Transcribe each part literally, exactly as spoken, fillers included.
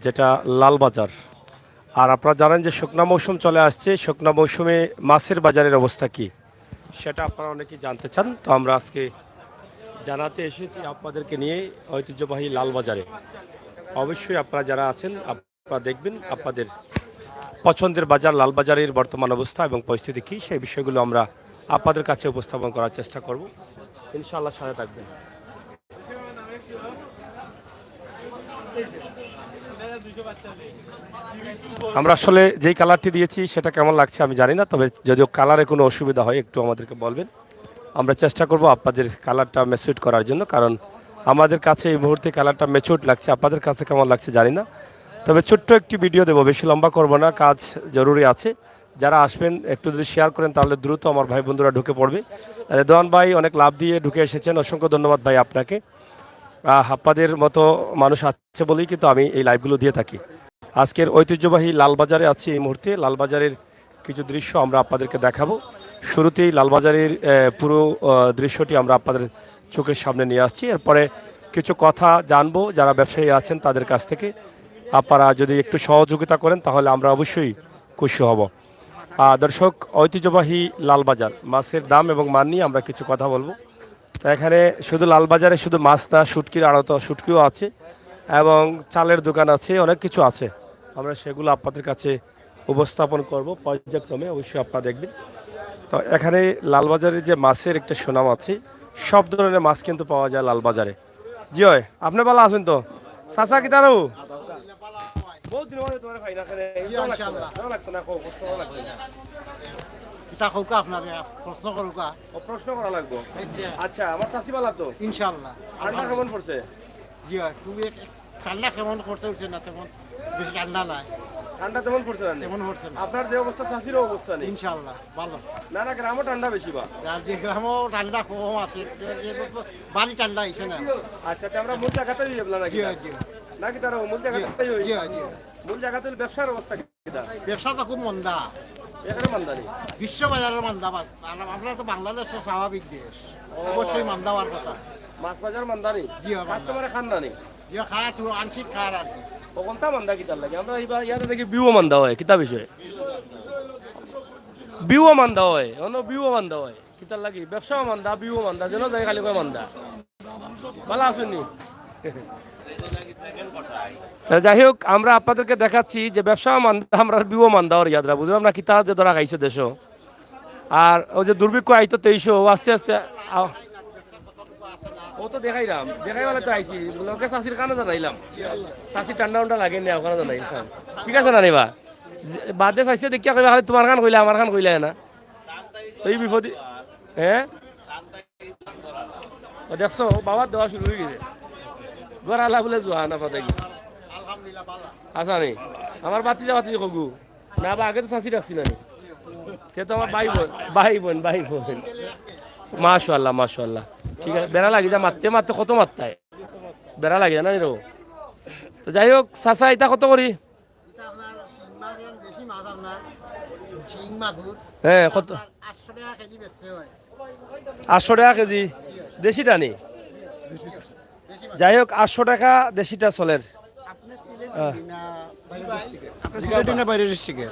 যেটা লালবাজার। আর আপনারা জানেন যে শুকনা মৌসুম চলে আসছে, শুকনা মৌসুমে মাছের বাজারের অবস্থা কি, সেটা আপনারা অনেকেই জানতে চান। তো আমরা আজকে জানাতে এসেছি আপনাদেরকে নিয়ে ঐতিহ্যবাহী লালবাজারে। অবশ্যই আপনারা যারা আছেন, আপনারা দেখবেন আপনাদের পছন্দের বাজার লালবাজারের বর্তমান অবস্থা এবং পরিস্থিতি কি, সেই বিষয়গুলো আমরা আপনাদের কাছে উপস্থাপন করার চেষ্টা করব। ইনশাআল্লাহ, সাথে থাকবেন। আমরা আসলে যেই কালারটি দিয়েছি, সেটা কেমন লাগছে আমি জানি না, তবে যদিও কালারে কোনো অসুবিধা হয়, একটু আমাদেরকে বলবেন। আমরা চেষ্টা করব আপনাদের কালারটা ম্যাচিউর করার জন্য, কারণ আমাদের কাছে এই মুহূর্তে কালারটা ম্যাচিউর লাগছে। আপনাদের কাছে কেমন লাগছে জানি না, তবে ছোট্ট একটি ভিডিও দেবো, বেশি লম্বা করব না, কাজ জরুরি আছে। যারা আসবেন, একটু যদি শেয়ার করেন, তাহলে দ্রুত আমার ভাই বন্ধুরা ঢুকে পড়বে। রেদওয়ান ভাই অনেক লাভ দিয়ে ঢুকে এসেছেন, অসংখ্য ধন্যবাদ ভাই আপনাকে। আহ, আপনাদের মতো মানুষ আছে বলেই কিন্তু আমি এই লাইভগুলো দিয়ে থাকি। আজকের ঐতিহ্যবাহী লালবাজারে আছি এই মুহূর্তে। লালবাজারের কিছু দৃশ্য আমরা আপনাদেরকে দেখাবো। শুরুতেই লালবাজারের, আহ, পুরো, আহ, দৃশ্যটি আমরা আপনাদের চোখের সামনে নিয়ে আসছি। এরপরে কিছু কথা জানবো যারা ব্যবসায়ী আছেন তাদের কাছ থেকে। আপনারা যদি একটু সহযোগিতা করেন, তাহলে আমরা অবশ্যই খুশি হব। আহ, দর্শক, ঐতিহ্যবাহী লালবাজার, মাছের দাম এবং মান নিয়ে আমরা কিছু কথা বলবো। তো এখানে শুধু লালবাজারে শুধু মাছ না, শুটকির আড়ত, শুটকিও আছে এবং চালের দোকান আছে, অনেক কিছু আছে। আমরা সেগুলো আপনাদের কাছে উপস্থাপন করব পর্যায়ক্রমে, অবশ্যই আপনারা দেখবেন। তো এখানে লালবাজারের যে মাছের একটা সুনাম আছে, সব ধরনের মাছ কিন্তু পাওয়া যায় লালবাজারে। জি অয়, আপনে ভালা আছইন তো? চাচা কিতা অউ? বহুত দিন বাদে তুমারে পাই না, কেনে? জি, ইনশাআল্লাহ। ভালা লাগতো না, কও, কষ্ট লাগতো না। কিতা কউক্কা আপনারে, প্রশ্ন করউক্কা। ও, প্রশ্ন করা লাগবো। আচ্ছা। আচ্ছা, আমার চাচি ভালা তো? ইনশাআল্লাহ। ঠান্ডা কেমন পড়ছে? জি অয়, খুবই এক-, ঠান্ডা কেমন পড়ছে, উঠছে না তেমন, বেশি ঠান্ডা নাই। ঠান্ডা তেমন পড়ছে না নি? তেমন পড়ছে না। আপনার যে অবস্থা, চাচিরও অবস্থা নি? ইনশাআল্লাহ, ভালো। না, না, গ্রামও ঠান্ডা বেশি বা? আর যে গ্রামও ঠান্ডা কম আছে, একটু, একটু বাড়ি ঠান্ডা আইছে না। আচ্ছা, তে আমরা মূল জাগাত যাইবো না নাকি? জি, জি। নাকি তারা মূল জাগাত জি, যাইবো? জি, জি। মূল জাগাত ব্যবসার অবস্থা কিতা? ব্যবসা তো খুব মন্দা। এখানে মন্দা নি? বিশ্ব বাজারও মন্দা, বা-, আর আমরা তো বাংলাদেশ তো স্বাভাবিক দেশ, ও। অবশ্যই মন্দা অওয়ার কথা। মাছ বাজার মন্দা নি? জি, অয় মন্দা। কাস্টমারে খার না নি? জি, খার তো আংশিক খার আর কি। অকলতা মন্দা কিতার লাগি? আমরা ইবা ইয়াতে দেখি বিউও মন্দা অয়, কিতা বিষয়? বিউও মন্দা অয়, অনো বিউও মন্দা অয়। কিতার লাগি? ব্যবসাও মান্দা, বিউও মান্দা, যেনো যাই খালি কয় মান্দা। ভালা আছইন নি? তে যাই হোক, আমরা আপনাদেরকে দেখাচ্ছি যে ব্যবসাও মান্দা, আমরার বিউও মান্দা অর ইয়াদরা। বুঝলাম না কিতা যে ধরা খাইছে দেশো। আর অউ যে দুর্ভিক্ষ আইতো তেইশো, ও আস্তে আস্তে আ-, ও তো দেখাইলাম, দেখাইবার লাগি তো আইছি। লগে চাচির কানো জানাইলাম। চাচির ঠান্ডা উন্ডা লাগে নি, অখানো জানাইলাম। ঠিক আছে না নি বা? যে, বাদে চাইছে দেখিয়া কইবা, খালি তুমার কান কইলা, আমার কান কইলা না। তো ই বিপদে, হে? ও দেখছো, ও বাবার দেওয়া শুরু অই গেছে। ঘর আলা বুলে জুয়া না পাতা কি? আলহামদুলিল্লাহ, ভালা। আচ্ছা নি, আমার বাতিজা বাতিজি কগু। না বা, আগে তো চাচি রাখছি না নি? তে তো আমার ভাই বইন, ভাই বইন, ভাই বইন। মাশাআল্লাহ, মাশাআল্লাহ। ঠিক আছে, বেড়া লাগি যা মাততে মাততে কত মাততায়। বেড়া লাগি যা না নি রো? তো যাই হোক, চাচা, ইতা কত করি? ইটা আপনার শিং মাছ, দেশি মাছ আপনার, শিং মাগুর। হ্যাঁ, কত? আপনার আটশো টেকা কেজি বেচতে অয়। আটশো টেকা কেজি? দেশিটা নি? দেশি মাছ। যাই হোক, আটশো টেকা দেশিটা চলের। আপনি সিলেটি হ্যাঁ। না বাইরে ডিস্ট্রিক্টের? আপনি সিলেটি না বাইরে ডিস্ট্রিক্টের?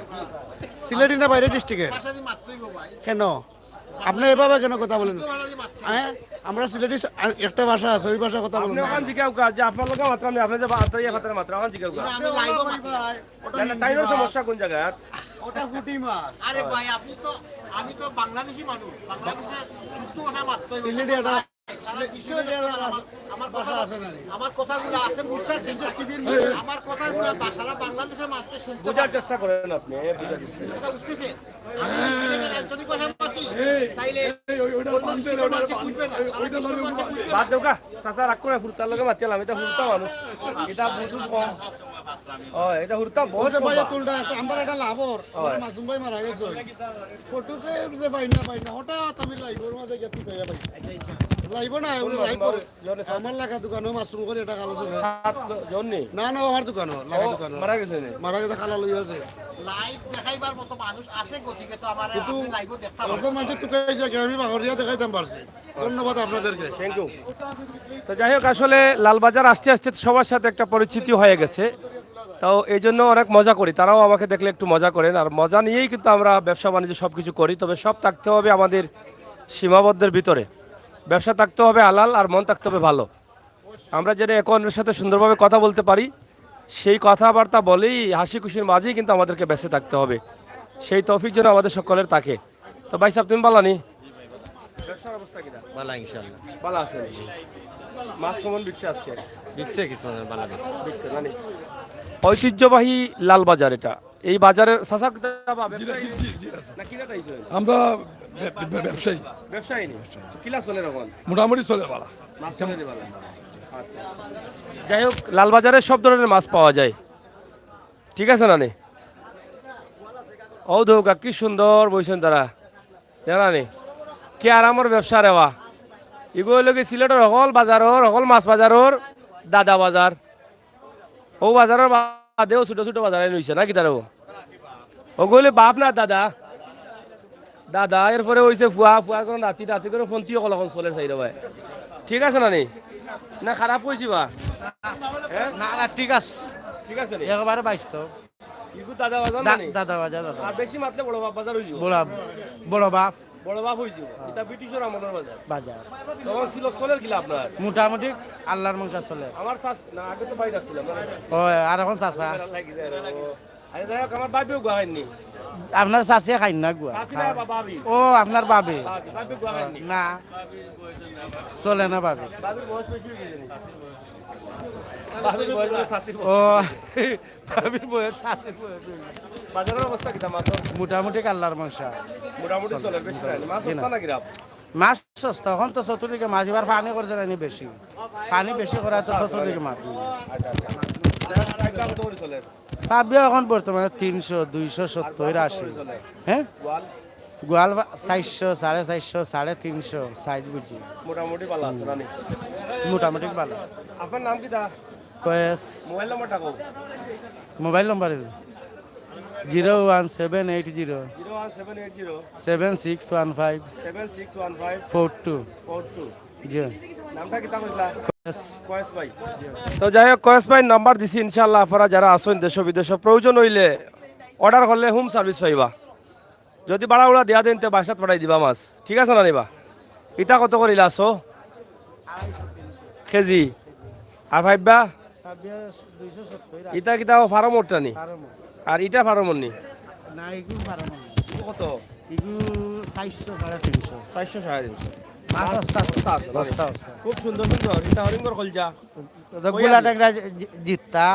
সিলেটি না বাইরে ডিস্ট্রিক্টের? ভাষা দিয়ে মাততেই গো ভাই। কেন? আপনি এভাবে কেন কথা বলেন? শুদ্ধ ভাষা দিয়ে মাততে। হ্যাঁ? আমরা সিলেটি স-, আ-, একটা ভাষা আছে, ওই ভাষা কথা বলেন আপনি না। ওখান জিগাউক্কা, যে আপনার লগে মাতরাম নি, আপনি যে বা-, আত্মাইয়া ফাতারে মাতরা, ওখান জিগাউক্কা। না, আমি লাইভও মাতি না। না, না, তাইরও সমস্যা কোন জায়গায়? ওটা পুঁটি মাছ। আরে ভাই, আপনি তো, আমি তো বাংলাদেশি মানুষ, বাংলাদেশে শুদ্ধ ভাষা মাততে হইবে। সিলেটি একটা সারা বিশ্বে সিলেটি একটা আমার, আমার ভাষা কথা, আছে না নি? আমার কথাগুলো আছে, বুঝতে চেষ্টা, টিভির মধ্যে আমার কথাগুলো বা-, সারা বাংলাদেশের মানুষকে শুনতে বুঝার পারে। চেষ্টা করেন আপনি, এ বুঝার চেষ্টা করেন। কথা বুঝতেছেন? আমি যদি সিলেটের আঞ্চলিক ভাষা মাতি, তাইলে এই, ওই, ওইটা অন্য বাদ দেন, সিলেটের ওইটা মানুষ বাদ দেন, বুঝবে না, সারা ওইটা বিশ্বের বাদ দেন, মানুষ ওইটা বুঝবে না। বাদ দেউক্কা, চাচার রাগ করে ফুরতার লগে মাতিয়ালাম, ইটা ফুরতা মানুষ, ইটা বুঝুস কম। ও, ইটা ফুরতা বয়স বলছে, কম ভাই, বা। তুলটা একটা, আমার একটা লাভর, আমার হয়। মাসুম ভাই মারা গেছে। ফটো সেভ যে পাই না, পাই না, হঠাৎ আমি লাইভর মাঝে গিয়া তুই পাইয়া পাইছি। লাইভ না, কোন ওই লাইভ মাসুম করে। বাবু? জনে সাত আমার লাগা দোকানো মাসুম করে এটা কালো ছিল। সাত লো-, জন নি? না, না, আমার দোকানো, লাগা ও, দোকানো। মারা গেছে নি? মারা গেছে, খালা লইয়া আছে। লাইভ দেখাইবার মতো মানুষ আছে গতিকে তো আমার কিন্তু আপনি লাইভও দেখতে পারেন। ওজন মাঝে তুকাই যায়, আমি বাগরিয়া দেখাইতাম পারছি। ধন্যবাদ আপনাদেরকে। Thank you। তো যাই হোক, আসলে লালবাজার আস্তে আস্তে সবার সাথে একটা পরিচিতি হয়ে গেছে। তাও এই জন্য অনেক মজা করি, তারাও আমাকে দেখলে একটু মজা করেন। আর মজা নিয়েই কিন্তু আমরা ব্যবসা বাণিজ্য সব কিছু করি। তবে সব থাকতে হবে আমাদের সীমাবদ্ধের ভিতরে। ব্যবসা থাকতে হবে হালাল, আর মন থাকতে হবে ভালো। আমরা যেন একে অন্যের সাথে সুন্দরভাবে কথা বলতে পারি, সেই কথাবার্তা বলেই হাসি খুশির মাঝেই কিন্তু আমাদেরকে বেঁচে থাকতে হবে। সেই তৌফিক যেন আমাদের সকলের থাকে। তো ভাই সাহেব, তুমি ভালা নি? ব্যবসার অবস্থা কিনা? ভালা ইনশাআল্লাহ। ভালা আছেন? মাছ কেমন বিকছে আজকে? বিকছে কিছু মানে ভালা বিকছে। বিকছে না নি? ঐতিহ্যবাহী লালবাজার এটা। এই বাজারের চাচা কিতা বা জি, ব্যবসায়ী? জি, জি, জি, আছে। না কিনা তাই চলে? আমরা ব্য-, ব্য-, ব্যবসায়ী। ব্যবসায়ী নি? তো কিলা চলে এখন? মোটামুটি চলে ভালা। মাছ চলে নি ভালা? আচ্ছা, আচ্ছা। যাই হোক, লালবাজারে সব ধরনের মাছ পাওয়া যায়, ঠিক আছে না নি? ও ধোকা, কি সুন্দর বইছেন তারা, জানা নি? কি আরামর ব্যবসা রে বা। ইগু অইলো কি সিলেটর হকল বাজারর, হকল মাছ বাজারর দাদা বাজার। ও বাজারর বাদেও ছোট ছোট বাজার আইন অইছে না কিতা রে বা? ওগু অইলে বাপ না দাদা? দাদা, এরপরে অইছে ফুয়া, ফুয়ার কোনো নাতি, নাতি করে ফন্তিও কল অখন চলের চাইরো ভাই। ঠিক আছে না নি? না খারাপ কইছি বা? হ্যাঁ? না, না, ঠিক আছে। ঠিক আছে নি? একেবারে বাস্তব। ইগু দাদা বাজার না দা-, নি? দাদা বাজার, দাদা। আর বেশি মাতলে বড় বাপ বাজার অইযিবো। বড়, বড় বাপ। বড় বাপ অইযিবো। ইটা ব্রিটিশর আমলর বাজার। বাজার। তখন ছিল চলের কিলা আপনার? মোটামুটি আল্লাহর মঙ্গা চলে। আমার চাচ-, না, আগে তো বাইরে ছিলাম, না? ও, আর এখন চাচা। লাগি যায় রে, ও। আরে যাই হোক, আমার ভাবিও গুয়া খাইননি। আপনার চাচিয়ে খাইন না গুয়া? চাচি না, বা-, ভাবি। ও, আপনার ভাবি। ভাবি, ভাবি গুয়া খাইননি। না। চলে না ভাবি। ভাবির বয়স বেশি অই গেছে নি? ভাবির বয়স হলো চাচির বয়স। ও, ভাবির বয়স, চাচির বয়স অই গেছে। বাজারর অবস্থা কিতা মাছর? মোটামুটি আল্লাহর মঙ্গা। মোটামুটি চলে, বেশি না। মাছ জি না। সস্তা না কিরাম? মাছ সস্তা, অখন তো চতুর্দিকে মাছ, এবার পানি করছে না নি বেশি। পানি বেশি করায় তো চতুর্দিকে মাছ। আচ্ছা, আচ্ছা। পাবদা কত করে চলে? পাবদা অখন বর্তমানে তিনশো, দুইশো সত্তর, আশি। হ্যাঁ? গোয়াল? গোয়াল বা-, চাইরশো, সাড়ে চাইরশো, সাড়ে তিনশো, সাইজ বুঝি। মোটামুটি ভালা আছে না নি? মোটামুটি ভালা। আপনার নাম কিতা? কয়েস। মোবাইল নাম্বারটা কও। Mobile number zero one seven eight zero zero one seven eight zero seven six one five seven six one five four two. Four two. জি। নামটা কিতা কইলা? কয়েস। কয়েস ভাই। তো যাই হোক, কয়েস ভাইর নাম্বার দিছি, ইনশাআল্লাহ আপনারা যারা আছইন দেশ বিদেশো, প্রয়োজন অইলে অর্ডার করলে হোম সার্ভিস পাইবা। যদি ভাড়া উড়া দিয়া দেইন, তে বাসাত পাঠাই দিবা মাছ, ঠিক আছে না নি বা? ইটা কত করিলা আছো? কেজি। আর ভাইবা? ইটা কিতা ফার্মরটা নি? আর ইটা ফার্মর নি? না, ইগু ফার্মর না। ইগু কত? ইগু চাইরশো, সাড়ে তিনশো। চাইরশো, সাড়ে তিনশো। মাছ আস্তা, আস্তা আছে, আস্তা, আস্তা। খুব সুন্দর সুন্দর। ইটা হরিঙ্গর কলজা। ওটা গুলা টেংরা জি-, জিত্তা।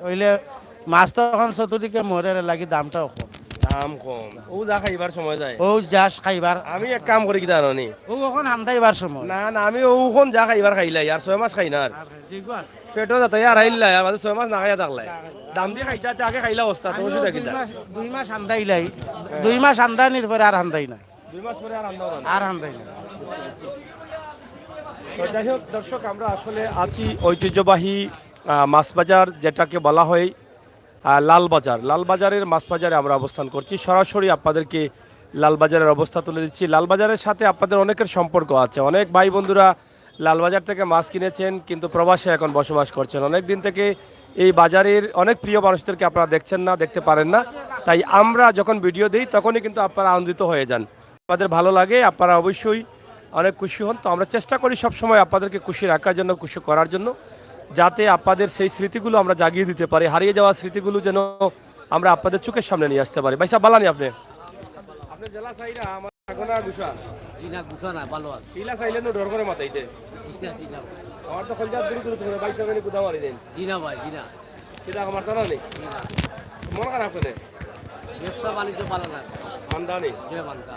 অইলে মাছ তো অখন চতুর্দিকে মরের লাগি দামটাও কম। দাম কম। ও যা খাইবার সময় যায়। ও যা খাইবার। আমি এক কাম করি কিতা জানো নি? ও অখন হান্দাইবার সময়। না, না, আমি অখন যা খাইবার খাইলাই, আর ছয় মাস খাই না আর। আর খাই, ঠিক আছে। পেটো যাতে আর আইলাই, আর বাদে ছয় মাস না খাইয়া থাকলাই। দাম দি খাইতে আগে খাইলা অবস্থা, তো আমি অসুবিধা দুই কিতা? মাস, দুই মাস হান্দাইলাই। দুই মাস হান্দানির পরে আর হান্দাই না। দুই মাস পরে আর হান্দাও না। আর হান্দাই না। তো যাই হোক দর্শক, আমরা আসলে আছি ঐতিহ্যবাহী, আহ, মাছ বাজার, যেটাকে বলা হয়, আহ, লালবাজার। লালবাজারের মাছ বাজারে আমরা অবস্থান করছি। সরাসরি আপনাদেরকে লালবাজারের অবস্থা তুলে দিচ্ছি। লালবাজারের সাথে আপনাদের অনেকের সম্পর্ক আছে। অনেক ভাই বন্ধুরা লালবাজার থেকে মাছ কিনেছেন, কিন্তু প্রবাসে এখন বসবাস করছেন। অনেক দিন থেকে এই বাজারের অনেক প্রিয় মানুষদেরকে আপনারা দেখছেন না, দেখতে পারেন না। তাই আমরা যখন ভিডিও দিই, তখনই কিন্তু আপনারা আনন্দিত হয়ে যান। আমাদের ভালো লাগে, আপনারা অবশ্যই অনেক খুশি হন। তো আমরা চেষ্টা করি সব সময় আপনাদেরকে খুশি রাখার জন্য, খুশি করার জন্য, যাতে আপনাদের সেই স্মৃতিগুলো আমরা জাগিয়ে দিতে পারি, হারিয়ে যাওয়া স্মৃতিগুলো যেন আমরা আপনাদের চোখের সামনে নিয়ে আসতে পারি। ভাই সাহেব, ভালা নি আপনি? আপনি জেলা চাইরা আমার আগো না গুছা? জি না, গুছা না, ভালো আছে। কিলা চাইলে নু ডর করে মাতাইতে। জি না, জি না। আমার তো কলজা দূর দূর করে ভাই সাহেব গুদা মারি দেন। জি না ভাই, জি না। কিতা আমার তারা নেই? জি না। মন খারাপ করে? ব্যবসা বাণিজ্য ভালো না। মান্দা নেই? যে মান্দা।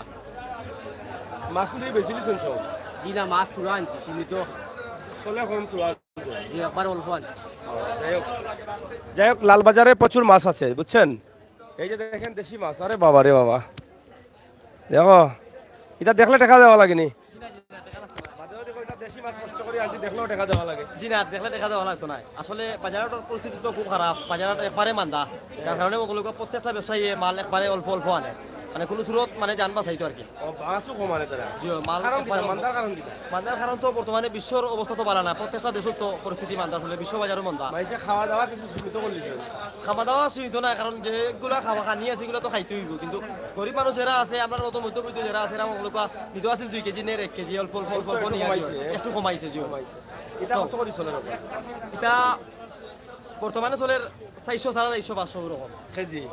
মাছ তুলে বেশি লিছেন সব? জি না, মাছ তুলা আনছি, সীমিত। চলে কম তুলা আনছো? জি, একবার অল্প আনছি। যাই হোক, যাই হোক, লালবাজারে প্রচুর মাছ আছে, বুঝছেন? এই যে দেখেন দেশি মাছ, আরে বাবা রে বাবা, দেখো, এটা দেখলে টেকা দেওয়া লাগেনি। বাদে বাদে কইটা দেশি মাছ কষ্ট করে আনছি, দেখলেও টেকা দেওয়া লাগে। জি না, দেখলে টেকা দেওয়া লাগতো না। আসলে বাজারর পরিস্থিতি তো খুব খারাপ, বাজার একবারে মান্দা, যার কারণে ওগুলো প্রত্যেকটা ব্যবসায়ী মাল একবারে অল্প অল্প আনে। মানে কোনো সুরত মানে জান বাঁচাইতো আর কি। ও, মাছও কমানে তারা। জি, মাল কারণ কিতা? একবারে মান্দার কারণ কিতা? মান্দার কারণ তো বর্তমানে বিশ্বর অবস্থা তো ভালা না, প্রত্যেকটা দেশত তো পরিস্থিতি মান্দা চলে, বিশ্ব বাজারও মন্দা। মাইনষে খাওয়া দাওয়া কিছু সীমিত করিলিছে। খাওয়া দাওয়া সীমিত না, কারণ যেগুলা খাওয়া খানি আছে এগুলা তো খাইতে অইবো, কিন্তু গরিব মানুষ যেরা আছে, আমরার মতো মধ্যবিত্ত যেরা আছে, এরা অগুলা নিতো আছিল দুই কেজি নের এক কেজি, অল্প অল্প অল্প অল্প নিয়া কমাইছে। একটু কমাইছে, জি। এটা কত করি চলের এখন? এটা বর্তমানে চলের চাইরশো, সাড়ে চাইরশো, পাঁচশো ওরকম। কেজি?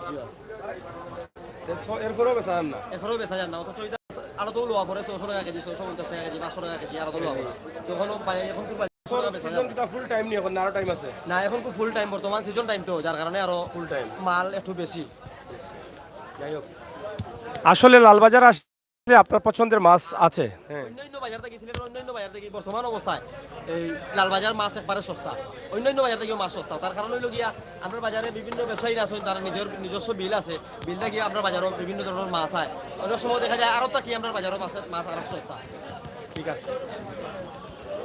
এরপরেও বেচা যার না? এরপরেও বেচা যার না, অথচ এটা আরো তো লওয়া পড়ে ছয়শো টাকা কেজি, ছয়শো পঞ্চাশ টাকা কেজি, পাঁচশো টাকা কেজি, আরো তো লওয়া পড়ে। তো এখন বাজার, এখন খুব বাজার বেচা যার সিজন কিতা ফুল টাইম নি এখন, না আরো টাইম আছে? না, এখন খুব ফুল টাইম, বর্তমান সিজন টাইম তো, যার কারণে আরো ফুল টাইম। মাল একটু বেশি। যাই হোক, আসলে লালবাজার আসলে আপনার পছন্দের মাছ আছে। হ্যাঁ। অন্যান্য বাজার থাকি, সিলেটের অন্যান্য বাজার থাকি বর্তমান অবস্থায় এই লালবাজার মাছ একবারে সস্তা, অন্যান্য বাজার থাকিও মাছ সস্তা। তার কারণ অইলো গিয়া আমরার বাজারে বিভিন্ন ব্যবসায়ী আছে, তারা নিজের নিজস্ব বিল আছে, বিল থাকি আমরার বাজারও বিভিন্ন ধরনের মাছ আয়। অনেক সময় দেখা যায় আরো থাকি আমরার বাজারও মাছের মাছ আরো সস্তা। ঠিক আছে।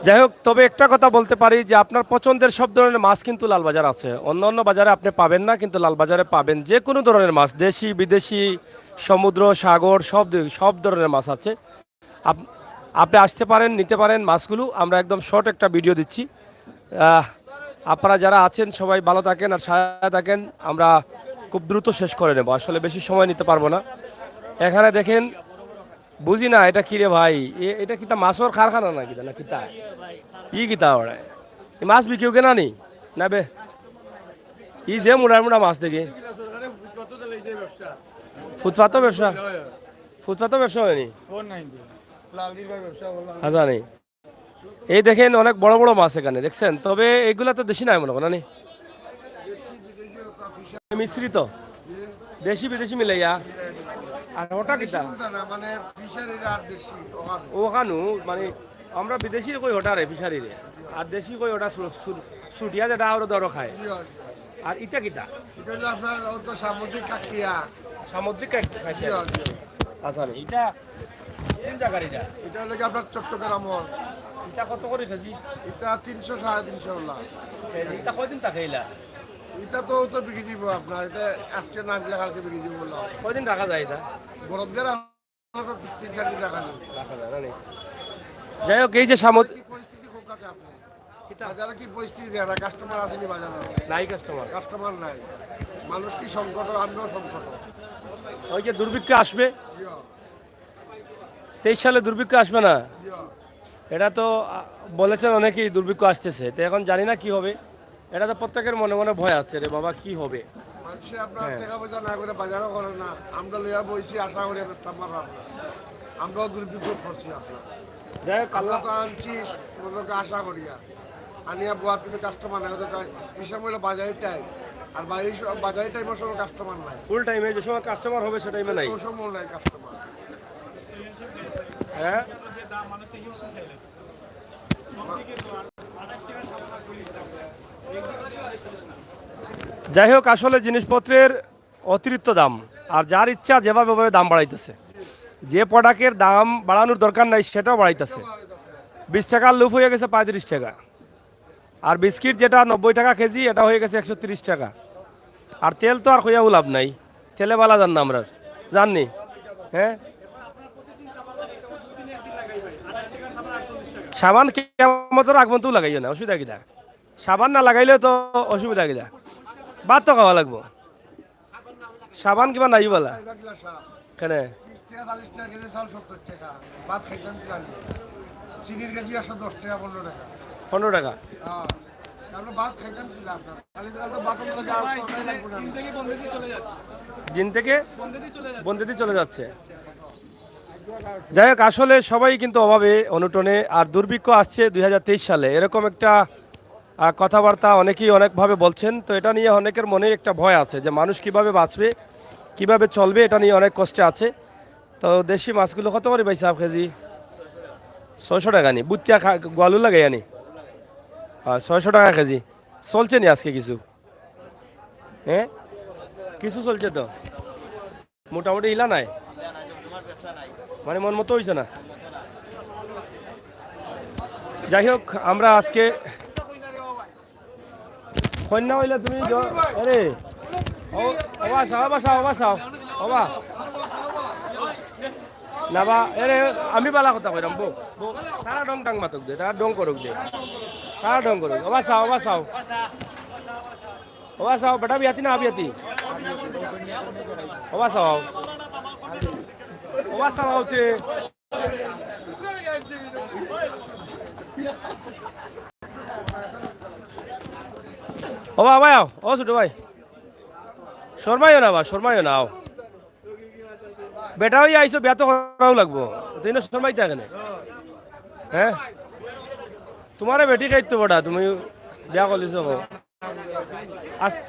যাই হোক, তবে একটা কথা বলতে পারি যে আপনার পছন্দের সব ধরনের মাছ কিন্তু লালবাজার আছে, অন্য অন্য বাজারে আপনি পাবেন না, কিন্তু লালবাজারে পাবেন যে কোনো ধরনের মাছ, দেশি বিদেশি, সমুদ্র সাগর, সব দি- সব ধরনের মাছ আছে। আপ- আপনি আসতে পারেন, নিতে পারেন মাছগুলো। আমরা একদম শর্ট একটা ভিডিও দিচ্ছি। আহ, আপনারা যারা আছেন সবাই ভালো থাকেন আর সাথে থাকেন, আমরা খুব দ্রুত শেষ করে নেব, আসলে বেশি সময় নিতে পারবো না। এখানে দেখেন, বুঝি না এটা কি রে ভাই, এ- এটা কিতা মাছর কারখানা না কিতা, না কিতা? ই কিতা ওরা? এই মাছ বিকিও কেনা নি? না বে, ই যে মুড়া মুড়া মাছ দেখি। ফুটপাতও ব্যবসা? ফুটপাতও ব্যবসা হয়নি? আচ্ছা, নেই। এই দেখেন, অনেক বড় বড় মাছ এখানে দেখছেন, তবে এগুলা তো দেশি নাই মনে হয়, না নি? মিশ্রিত, দেশি বিদেশি মিলাইয়া। আর ওটা কিতা? মানে ফিশারির আর দেশি ওখানে। ওখানো মানে আমরা বিদেশি কই ওটা রে, ফিশারি রে, আর দেশি কই ওটা সু- সু- ছুটিয়া যেটা ওরা ধরো খায়। আর ইটা কিতা? এটা হলো আপনার ও তো সামুদ্রিক কাকিয়া। সামুদ্রিক খাই- খাইছে। জি, জি। আচ্ছা, এটা কোন জায়গার এটা? এটা হলো কি আপনার চট্টগ্রামর। এটা কত করে কেজি? এটা তিনশো, সাড়ে তিনশো ওলা। এই যে এটা কয়দিন থাকে এলা? এটা তো তো বিক্রি দিব আপনার, এটা আজকে না দিলে কালকে বিক্রি দিব ওলা। কয়দিন রাখা যায় এটা? বরফ দিয়ে রাখা তো তিন চার দিন রাখা যাবে। রাখা যায় না নি? যাই হোক, এই যে সামুদ্রিক কি পরিস্থিতি খুব কাছে আপনি? বাজারে কি পরিস্থিতি দেয় না? কাস্টমার আসেনি বাজারে? নাই কাস্টমার। কাস্টমার নাই। মানুষ কি সংকট, আমরাও সংকট। ওই যে দুর্ভিক্ষ আসবে, জি, তেইশ সালে দুর্ভিক্ষ আসবে না? জি। এটা তো আ, বলেছেন অনেকেই দুর্ভিক্ষ আসতেছে, তো এখন জানি না কি হবে। এটা তো প্রত্যেকের মনে মনে ভয় আছে রে বাবা, কি হবে। মানুষে আপনার টাকা পয়সা না করে বাজারও করে না, আমরা লইয়া বইছি আশা করি বেচতাম পারবো আপনার। আমরাও দুর্ভিক্ষ করছি আপনার। যাই হোক, আমরা আল্লাহ তো আনছি মনে আশা করিয়া, আনিয়া বোয়াত কিন্তু কাস্টমার নাই, ওদের কাছে এই সময় হলো বাজারের টাইম, আর বাজারের বাজারের টাইমের সময় কাস্টমার নাই, ফুল টাইমে যে সময় কাস্টমার হবে সে টাইমে নাই। ওই সময় নাই কাস্টমার। হ্যাঁ, যাই হোক, আসলে জিনিসপত্রের অতিরিক্ত দাম, আর যার ইচ্ছা যেভাবে ওভাবে দাম বাড়াইতেছে। যে প্রোডাক্টের দাম বাড়ানোর দরকার নাই সেটাও বাড়াইতেছে। বিশ টাকার লুফ হয়ে গেছে পঁয়ত্রিশ টাকা, আর বিস্কিট যেটা নব্বই টাকা কেজি, এটা হয়ে গেছে একশো তিরিশ টাকা। আর তেল তো আর কইয়াও লাভ নাই, তেলে বালা যার না আমরার, যার নি? হ্যাঁ, সাবান কিয়ামতর আগ পর্যন্ত লাগাইও না, অসুবিধা কিতা? সাবান না লাগাইলে তো অসুবিধা কিতা? ভাত তো খাওয়া লাগবো। সাবান কিবা নাই বালা? কেনে? তিরিশ টাকা, চল্লিশ টাকা কেজি চাল, সত্তর টাকা। ভাত খাইতাম কি জানি? চিনির কেজি একশো দশ টাকা, পনেরো টাকা। পনেরো টাকা। হ্যাঁ। আমরা ভাত খাইতাম কি লাভ না? খালি তো আমরা ভাত লাগে আর তরকারি লাগবো না। দিন থেকে বন্দেদি চলে যাচ্ছে। যাই হোক, আসলে সবাই কিন্তু অভাবে অনটনে, আর দুর্ভিক্ষ আসছে দুই হাজার তেইশ সালে, এরকম একটা আহ, কথাবার্তা অনেকেই অনেকভাবে বলছেন। তো এটা নিয়ে অনেকের মনে একটা ভয় আছে যে মানুষ কিভাবে বাঁচবে, কিভাবে চলবে, এটা নিয়ে অনেক কষ্টে আছে। তো দেশি মাছগুলো কত করে পাইছে হাফ কেজি? ছয়শো টাকা নি, বুত্তিয়া খা- গোয়ালু লাগে আনি। হ্যাঁ, ছয়শো টাকা কেজি। চলছে নি আজকে কিছু? হ্যাঁ, কিছু চলছে তো, মোটামুটি ইলা নাই, মানে মন মতো হইছে না। যাই হোক, আমরা আজকে কন্যা হইলে তুমি জ- আরে, ও, ওবা চাও, ওবা চাও, ওবা চাও, ওবা। না বা, এরে, আমি বালা কথা কইরাম, বো, বো, তারা ঢং ঢং মাতক দে, তারা ঢং করুক দে, তারা ঢং করুক। ওবা চাও, ওবা চাও, ওবা চাও, বেটা বিয়াতি না আবিয়াতি? ওবা চাও, ওবা চাও তে। ওবা, ওবা আও, ও ছোট ভাই, শরমাইও না বা, শরমাইও না, আও। বেটা অইয়া আইছো, বিয়া তো করাও লাগবো। তুই না শরমাইতে কেনে? হ্যাঁ? তুমারে বেটি খাইতো বেটা, তুমি বিয়া করলিছো গো। আস-,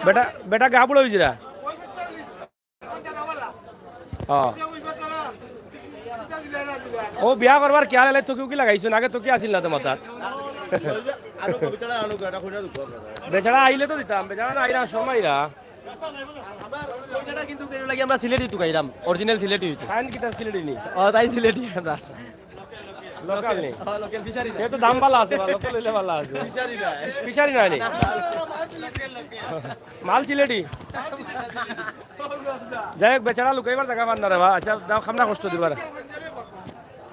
বেটা, বেটা গা বুড়া অইছে রা। ও। ও বিয়া করবার খেয়াল এলে তো কেউ কি লাগাইছো না, আগে তো কি আছিল না তো মাথাত? আরো কবিতাটা আনো, এটা কইনা দুঃখ। বেচারা আইলে তো দিতাম, বেচারা না আইরা, শরমাইরা। আমরা কইনাটা কিন্তু এর লাগি আমরা সিলেটি তুকাইরাম, original সিলেটি হইতো। খান কিতা সিলেটি নি? ও, তাই সিলেটি আমরা। Local নি? ও, local fishery না। এ তো দাম ভালা আছে, বা, local হইলে ভালা আছে। Fishery না। Fishery না নি? মাল সিলেটি। যাই হোক, বেচারা লুকাইবার জাগা পার না রে বা। আচ্ছা, দাও, খামড়া কষ্ট দিবার।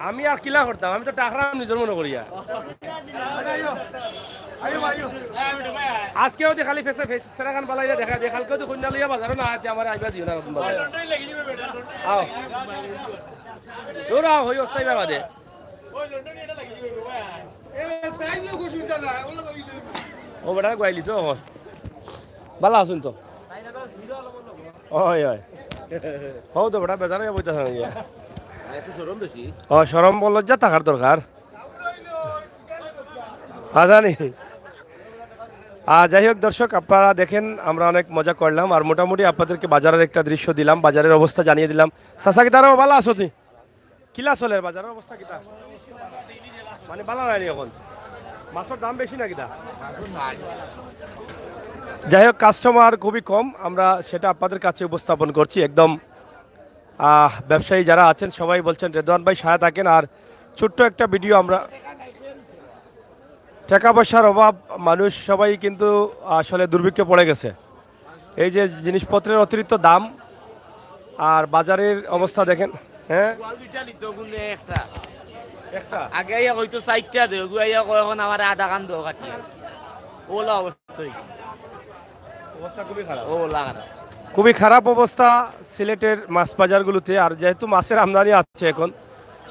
আমি আর কিলা করতাম, আমি তো টাকরাম নিজর মনে করিয়া। আজকে যদি খালি ফেসে ফেস সেরা খান বালাইয়া দেখা যায়, কালকে যদি কইনা লইয়া বাজারো না আইতে আমার আইবা দিও না নতুন বাজার। আও। দৌড়াও, হই অস্থায়ী বাবা দে। ও বেটা, গুয়াইলিছো ও। বালা আছুন তো? ওই, ওই। হও তো বেটা, বেজার অইয়া বইতাছ না গিয়া। আর একটু শরম বেশি। ও, শরম ও লজ্জা থাকার দরকার। আজানি। আর যাই হোক দর্শক, আপনারা দেখেন, আমরা অনেক মজা করলাম। আর মোটামুটি আপনাদেরকে বাজারের একটা দৃশ্য দিলাম, বাজারের অবস্থা জানিয়ে দিলাম। চাচা, কিতা রে, বালা আছো তুই? কিলা চলের বাজারের অবস্থা কিতা? মানে বালা নায় নি এখন? মাছর দাম বেশি না কিতা? যাই হোক, কাস্টমার খুবই কম, আমরা সেটা আপনাদের কাছে উপস্থাপন করছি। একদম, আহ, ব্যবসায়ী যারা আছেন সবাই বলছেন, "রেদওয়ান ভাই সায়া থাকেন।" আর ছোট্ট একটা ভিডিও আমরা, টাকা পয়সার অভাব, মানুষ সবাই কিন্তু আসলে দুর্ভিক্ষে পড়ে গেছে। এই যে জিনিসপত্রের অতিরিক্ত দাম আর বাজারের অবস্থা দেখেন, হ্যাঁ? ওয়াল দুইটা নিত, ওগুলো একটা। একটা? আগে আইয়া কইতো চাইরটা দে, ওগু আইয়া কয় এখন আমার আধা কান দেও কাটিয়া। ওলা অবস্থা। অবস্থা খুবই খারাপ। ওলা খারাপ। খুবই খারাপ অবস্থা সিলেটের মাছ বাজারগুলোতে। আর যেহেতু মাছের আমদানি আছে এখন,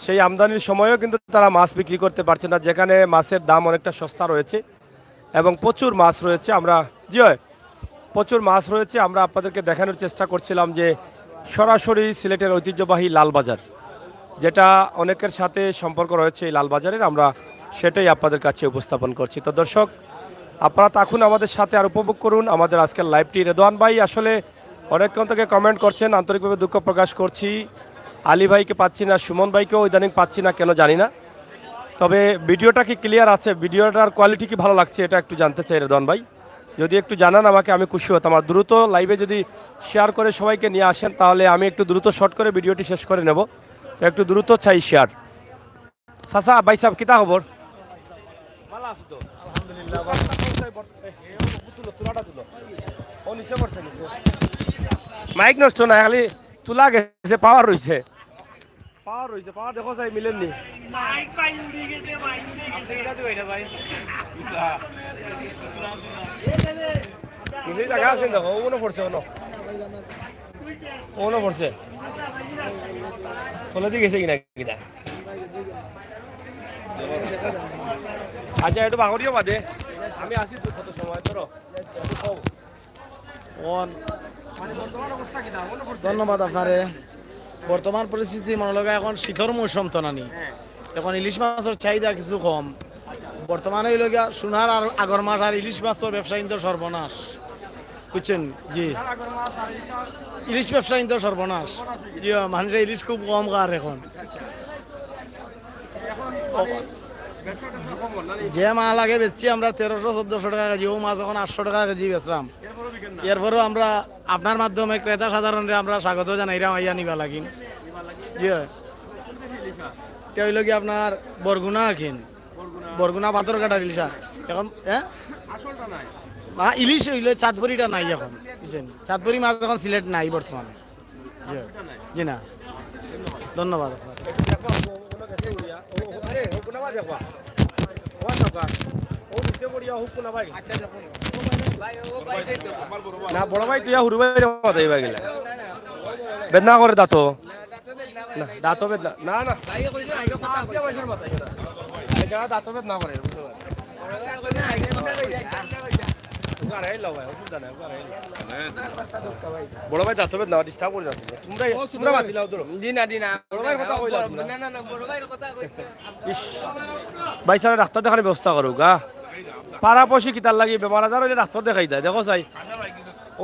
সেই আমদানির সময়ও কিন্তু তারা মাছ বিক্রি করতে পারছে না, যেখানে মাছের দাম অনেকটা সস্তা রয়েছে এবং প্রচুর মাছ রয়েছে। আমরা, জি হয়, প্রচুর মাছ রয়েছে। আমরা আপনাদেরকে দেখানোর চেষ্টা করছিলাম যে সরাসরি সিলেটের ঐতিহ্যবাহী লালবাজার, যেটা অনেকের সাথে সম্পর্ক রয়েছে এই লালবাজারের, আমরা সেটাই আপনাদের কাছে উপস্থাপন করছি। তো দর্শক, আপনারা থাকুন আমাদের সাথে আর উপভোগ করুন আমাদের আজকের লাইভটি। রেদওয়ান ভাই আসলে অনেকক্ষণ থেকে কমেন্ট করছেন, আন্তরিকভাবে দুঃখ প্রকাশ করছি। আলী ভাইকে পাচ্ছি না, সুমন ভাইকেও ইদানিং পাচ্ছি না, কেন জানি না। তবে ভিডিওটা কি ক্লিয়ার আছে, ভিডিওটার কোয়ালিটি কি ভালো লাগছে, এটা একটু জানতে চাই রেদওয়ান ভাই। যদি একটু জানান আমাকে, আমি খুশি হতাম। আর দ্রুত লাইভে যদি শেয়ার করে সবাইকে নিয়ে আসেন, তাহলে আমি একটু দ্রুত শর্ট করে ভিডিওটি শেষ করে নেব। তো একটু দ্রুত চাই শেয়ার। চাচা, ভাই সাহেব, কিতা খবর? ভালা আছো তো? আলহামদুলিল্লাহ, ভালা। তুলো, তুলাটা তুলো। ও নিচে পড়ছে, নিচে। মাইক নষ্ট না, খালি তুলা গেছে, পাওয়ার রইছে। পাওয়ার রইছে, পাওয়ার দেখো চাই মিলের নি। মাইক ভাই উড়ি গেছে, মাইক উড়ি গেছে। নিচে জাগা আছে দেখো, ও মনে পড়ছে, ও ন। ও মনে পড়ছে। তলেদি গেছে কিনা কিনা। আচ্ছা, একটু বাগড়িও বাদে। আমি আসি তো কত সময় ধরো। অন। মানে বর্তমান অবস্থা কিতা? মনে পড়ছে? ধন্যবাদ আপনারে। বর্তমান পরিস্থিতি মনে লগে এখন শীতর মৌসুম তো নানি। হ্যাঁ। এখন ইলিশ মাছর চাহিদা কিছু কম। আচ্ছা। বর্তমানে অইল গিয়া সোনার আর আগর মাছ আর ইলিশ মাছর ব্যবসায়ী তো সর্বনাশ। বুঝছেন? জি। সোনার আগর মাছ আর ইলিশ মাছ? ইলিশ ব্যবসায়ী তো সর্বনাশ। সর্বনাশ হয়ে গেছে। জি, মানুষে ইলিশ খুব কম খার এখন। আচ্ছা, আচ্ছা। এখন মানে ব্যবসাটা কম না? যে মাল আগে বেচছি আমরা তেরোশো চোদ্দশো টাকা কেজি, ও মাছ এখন আটশো টাকা কেজি বেচরাম। এরপরেও বিকেন না? এরপরেও আমরা আপনার মাধ্যমে ক্রেতা সাধারণরে আমরা স্বাগত জানাইরাম, আইয়া নিবা লাগিন। নিবা লাগিন। জি হয়। কোন দেশি ইলিশ মাছ? এটা অইল কি আপনার বরগুনা আখিন। বরগুনা। বরগুনা পাথরঘাটার ইলিশ মাছ। এখন, হ্যাঁ? আসলটা নাই। মা, ইলিশ অইলে চাঁদপুরিটা নাই এখন, বুঝছেন? চাঁদপুরি মাছ এখন সিলেট নাই বর্তমানে। জি। জি না। ধন্যবাদ আপনাকে। না, বড় ভাই তো ইয়া হুরু ভাইরে মাথায় বা গেলে। বেদনা করে দাঁতো। না, দাঁতো বেদনা। না, না। বেচারা দাঁতো বেদনা করে। উগার আইলো ভাই, অসুবিধা নাই, উগার আইলো। বড় ভাই দাঁতো বেদনা, disturb করে না। তোমরা, তোমরা বাদ দিলাও, ধরো। জি না, জি না। বড় ভাইর কথা কইলাম না। না, না, না, বড় ভাইর কথা কইতে। ইস, ভাই সাহেব, ডাক্তার দেখানোর ব্যবস্থা করুক, হ্যাঁ? পাড়া পড়শি কিতার লাগি বেমার আজার অইলে ডাক্তার দেখাই দেয়, দেখো চাই।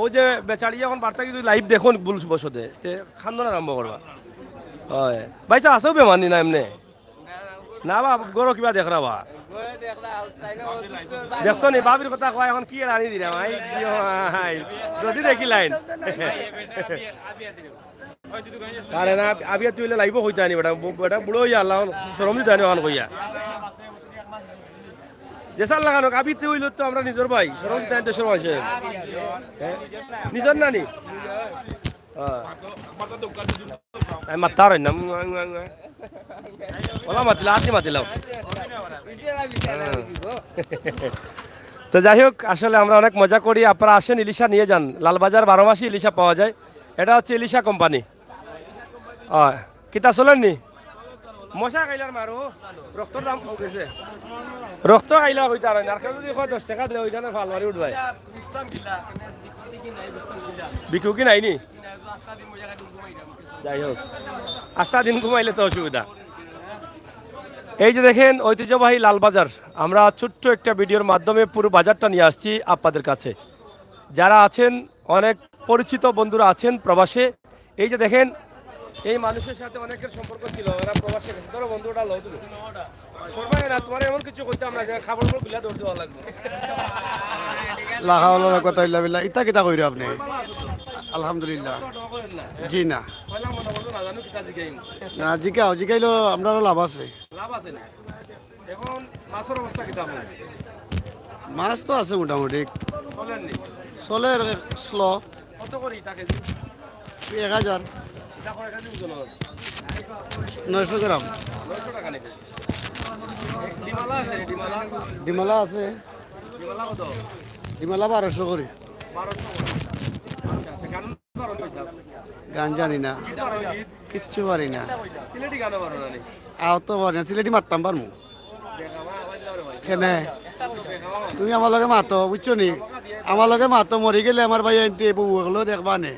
ও যে বেচারি এখন বার্তা কিন্তু live দেখুন ভুল বসতে, তে খান্দন আরম্ভ করবা। হয়। ভাই সাহেব, আছেও বেমার নি না এমনে? না বা, গরো কিবা দেখরা বা? দেখছো নি, ভাবির কথা কয়, এখন কি এড়ানি দিলাম, আই, কি হয়? যদি দেখি লাইন। আরে না, আবিয়া তুই অইলে live-ও কইতা নি বেটা, বু-, বেটা বুড়ো অইয়া আল্লাহ, শরম দিতা নি অখান কইয়া। যে সাল লাগানো, আবি তুই অইলে তো আমরা নিজর ভাই, শরম দিতা নি দেশর মানষে। হ্যাঁ? নিজর না নি? হ্যাঁ। আমি মাততাম পারি না। ওলা মাতিলা, আতি মাতিলাও। হ্যাঁ। তো যাই হোক, আসলে আমরা অনেক মজা করি। আপনারা আসেন, ইলিশা নিয়ে যান। লালবাজার বারো মাসই ইলিশা পাওয়া যায়। এটা হচ্ছে ইলিশা কোম্পানি। হ্যাঁ, কিতা চলের নি? মশা খাইলার মারো, রক্তর দাম কম গেছে। রক্ত খাইলা কইতা আর না, আর কেউ যদি কয় দশ টাকা দিলে ওইখানে ফাল মারি উঠবায়। বিকু কি নাই নি? যাই হোক, আস্তা দিন ঘুমাইলে তো অসুবিধা। এই যে দেখেন ঐতিহ্যবাহী লালবাজার, আমরা ছোট্ট একটা ভিডিওর মাধ্যমে পুরো বাজারটা নিয়ে আসছি আপনাদের কাছে। যারা আছেন, অনেক পরিচিত বন্ধুরা আছেন প্রবাসে। এই যে দেখেন, এই মানুষের সাথে অনেকের সম্পর্ক ছিল, এরা প্রবাসে গেছে। ধরো বন্ধুটা লও তুমি। সবাই না, তোমার এমন কিছু কইতাম না যে খাবার উপর গুলা দৌড় দেওয়া লাগবে। লা হাওলা ওয়ালা কুওয়াতা ইল্লা বিল্লাহ। ইতা কিতা কইরা আপনি? আলহামদুলিল্লাহ। জি না। না, জিকাও, জিকাইলেও আমরারও লাভ আছে। লাভ আছে না? এখন মাছর অবস্থা কিতা? মাছ তো আছে মোটামুটি। চলের নি? চলের slow। কত করি ইটা কেজি? এক হাজার। ইটা কয় কেজি ওজন অয়? নয়শো গ্রাম। নয়শো টাকা নাকি? ডিমালা আছে নি, ডিমালা? ডিমালা আছে। ডিমালা কত? ডিমালা বারোশো করি। বারোশো করি। আচ্ছা, আচ্ছা, গান পারো নি, ভাই সাহেব? গান জানি না। গীত পারো নি, গীত? কিচ্ছু পারি না। সিলেটি গানও পারো না নি? আও তো পারি না, সিলেটি মাততাম পারমু। কেনে? তুমি আমার লগে মাতো, বুঝছো নি? আমার লগে মাতো, মরি গেলে আমার ভাই আনতে বউ অকলও দেখবা নে।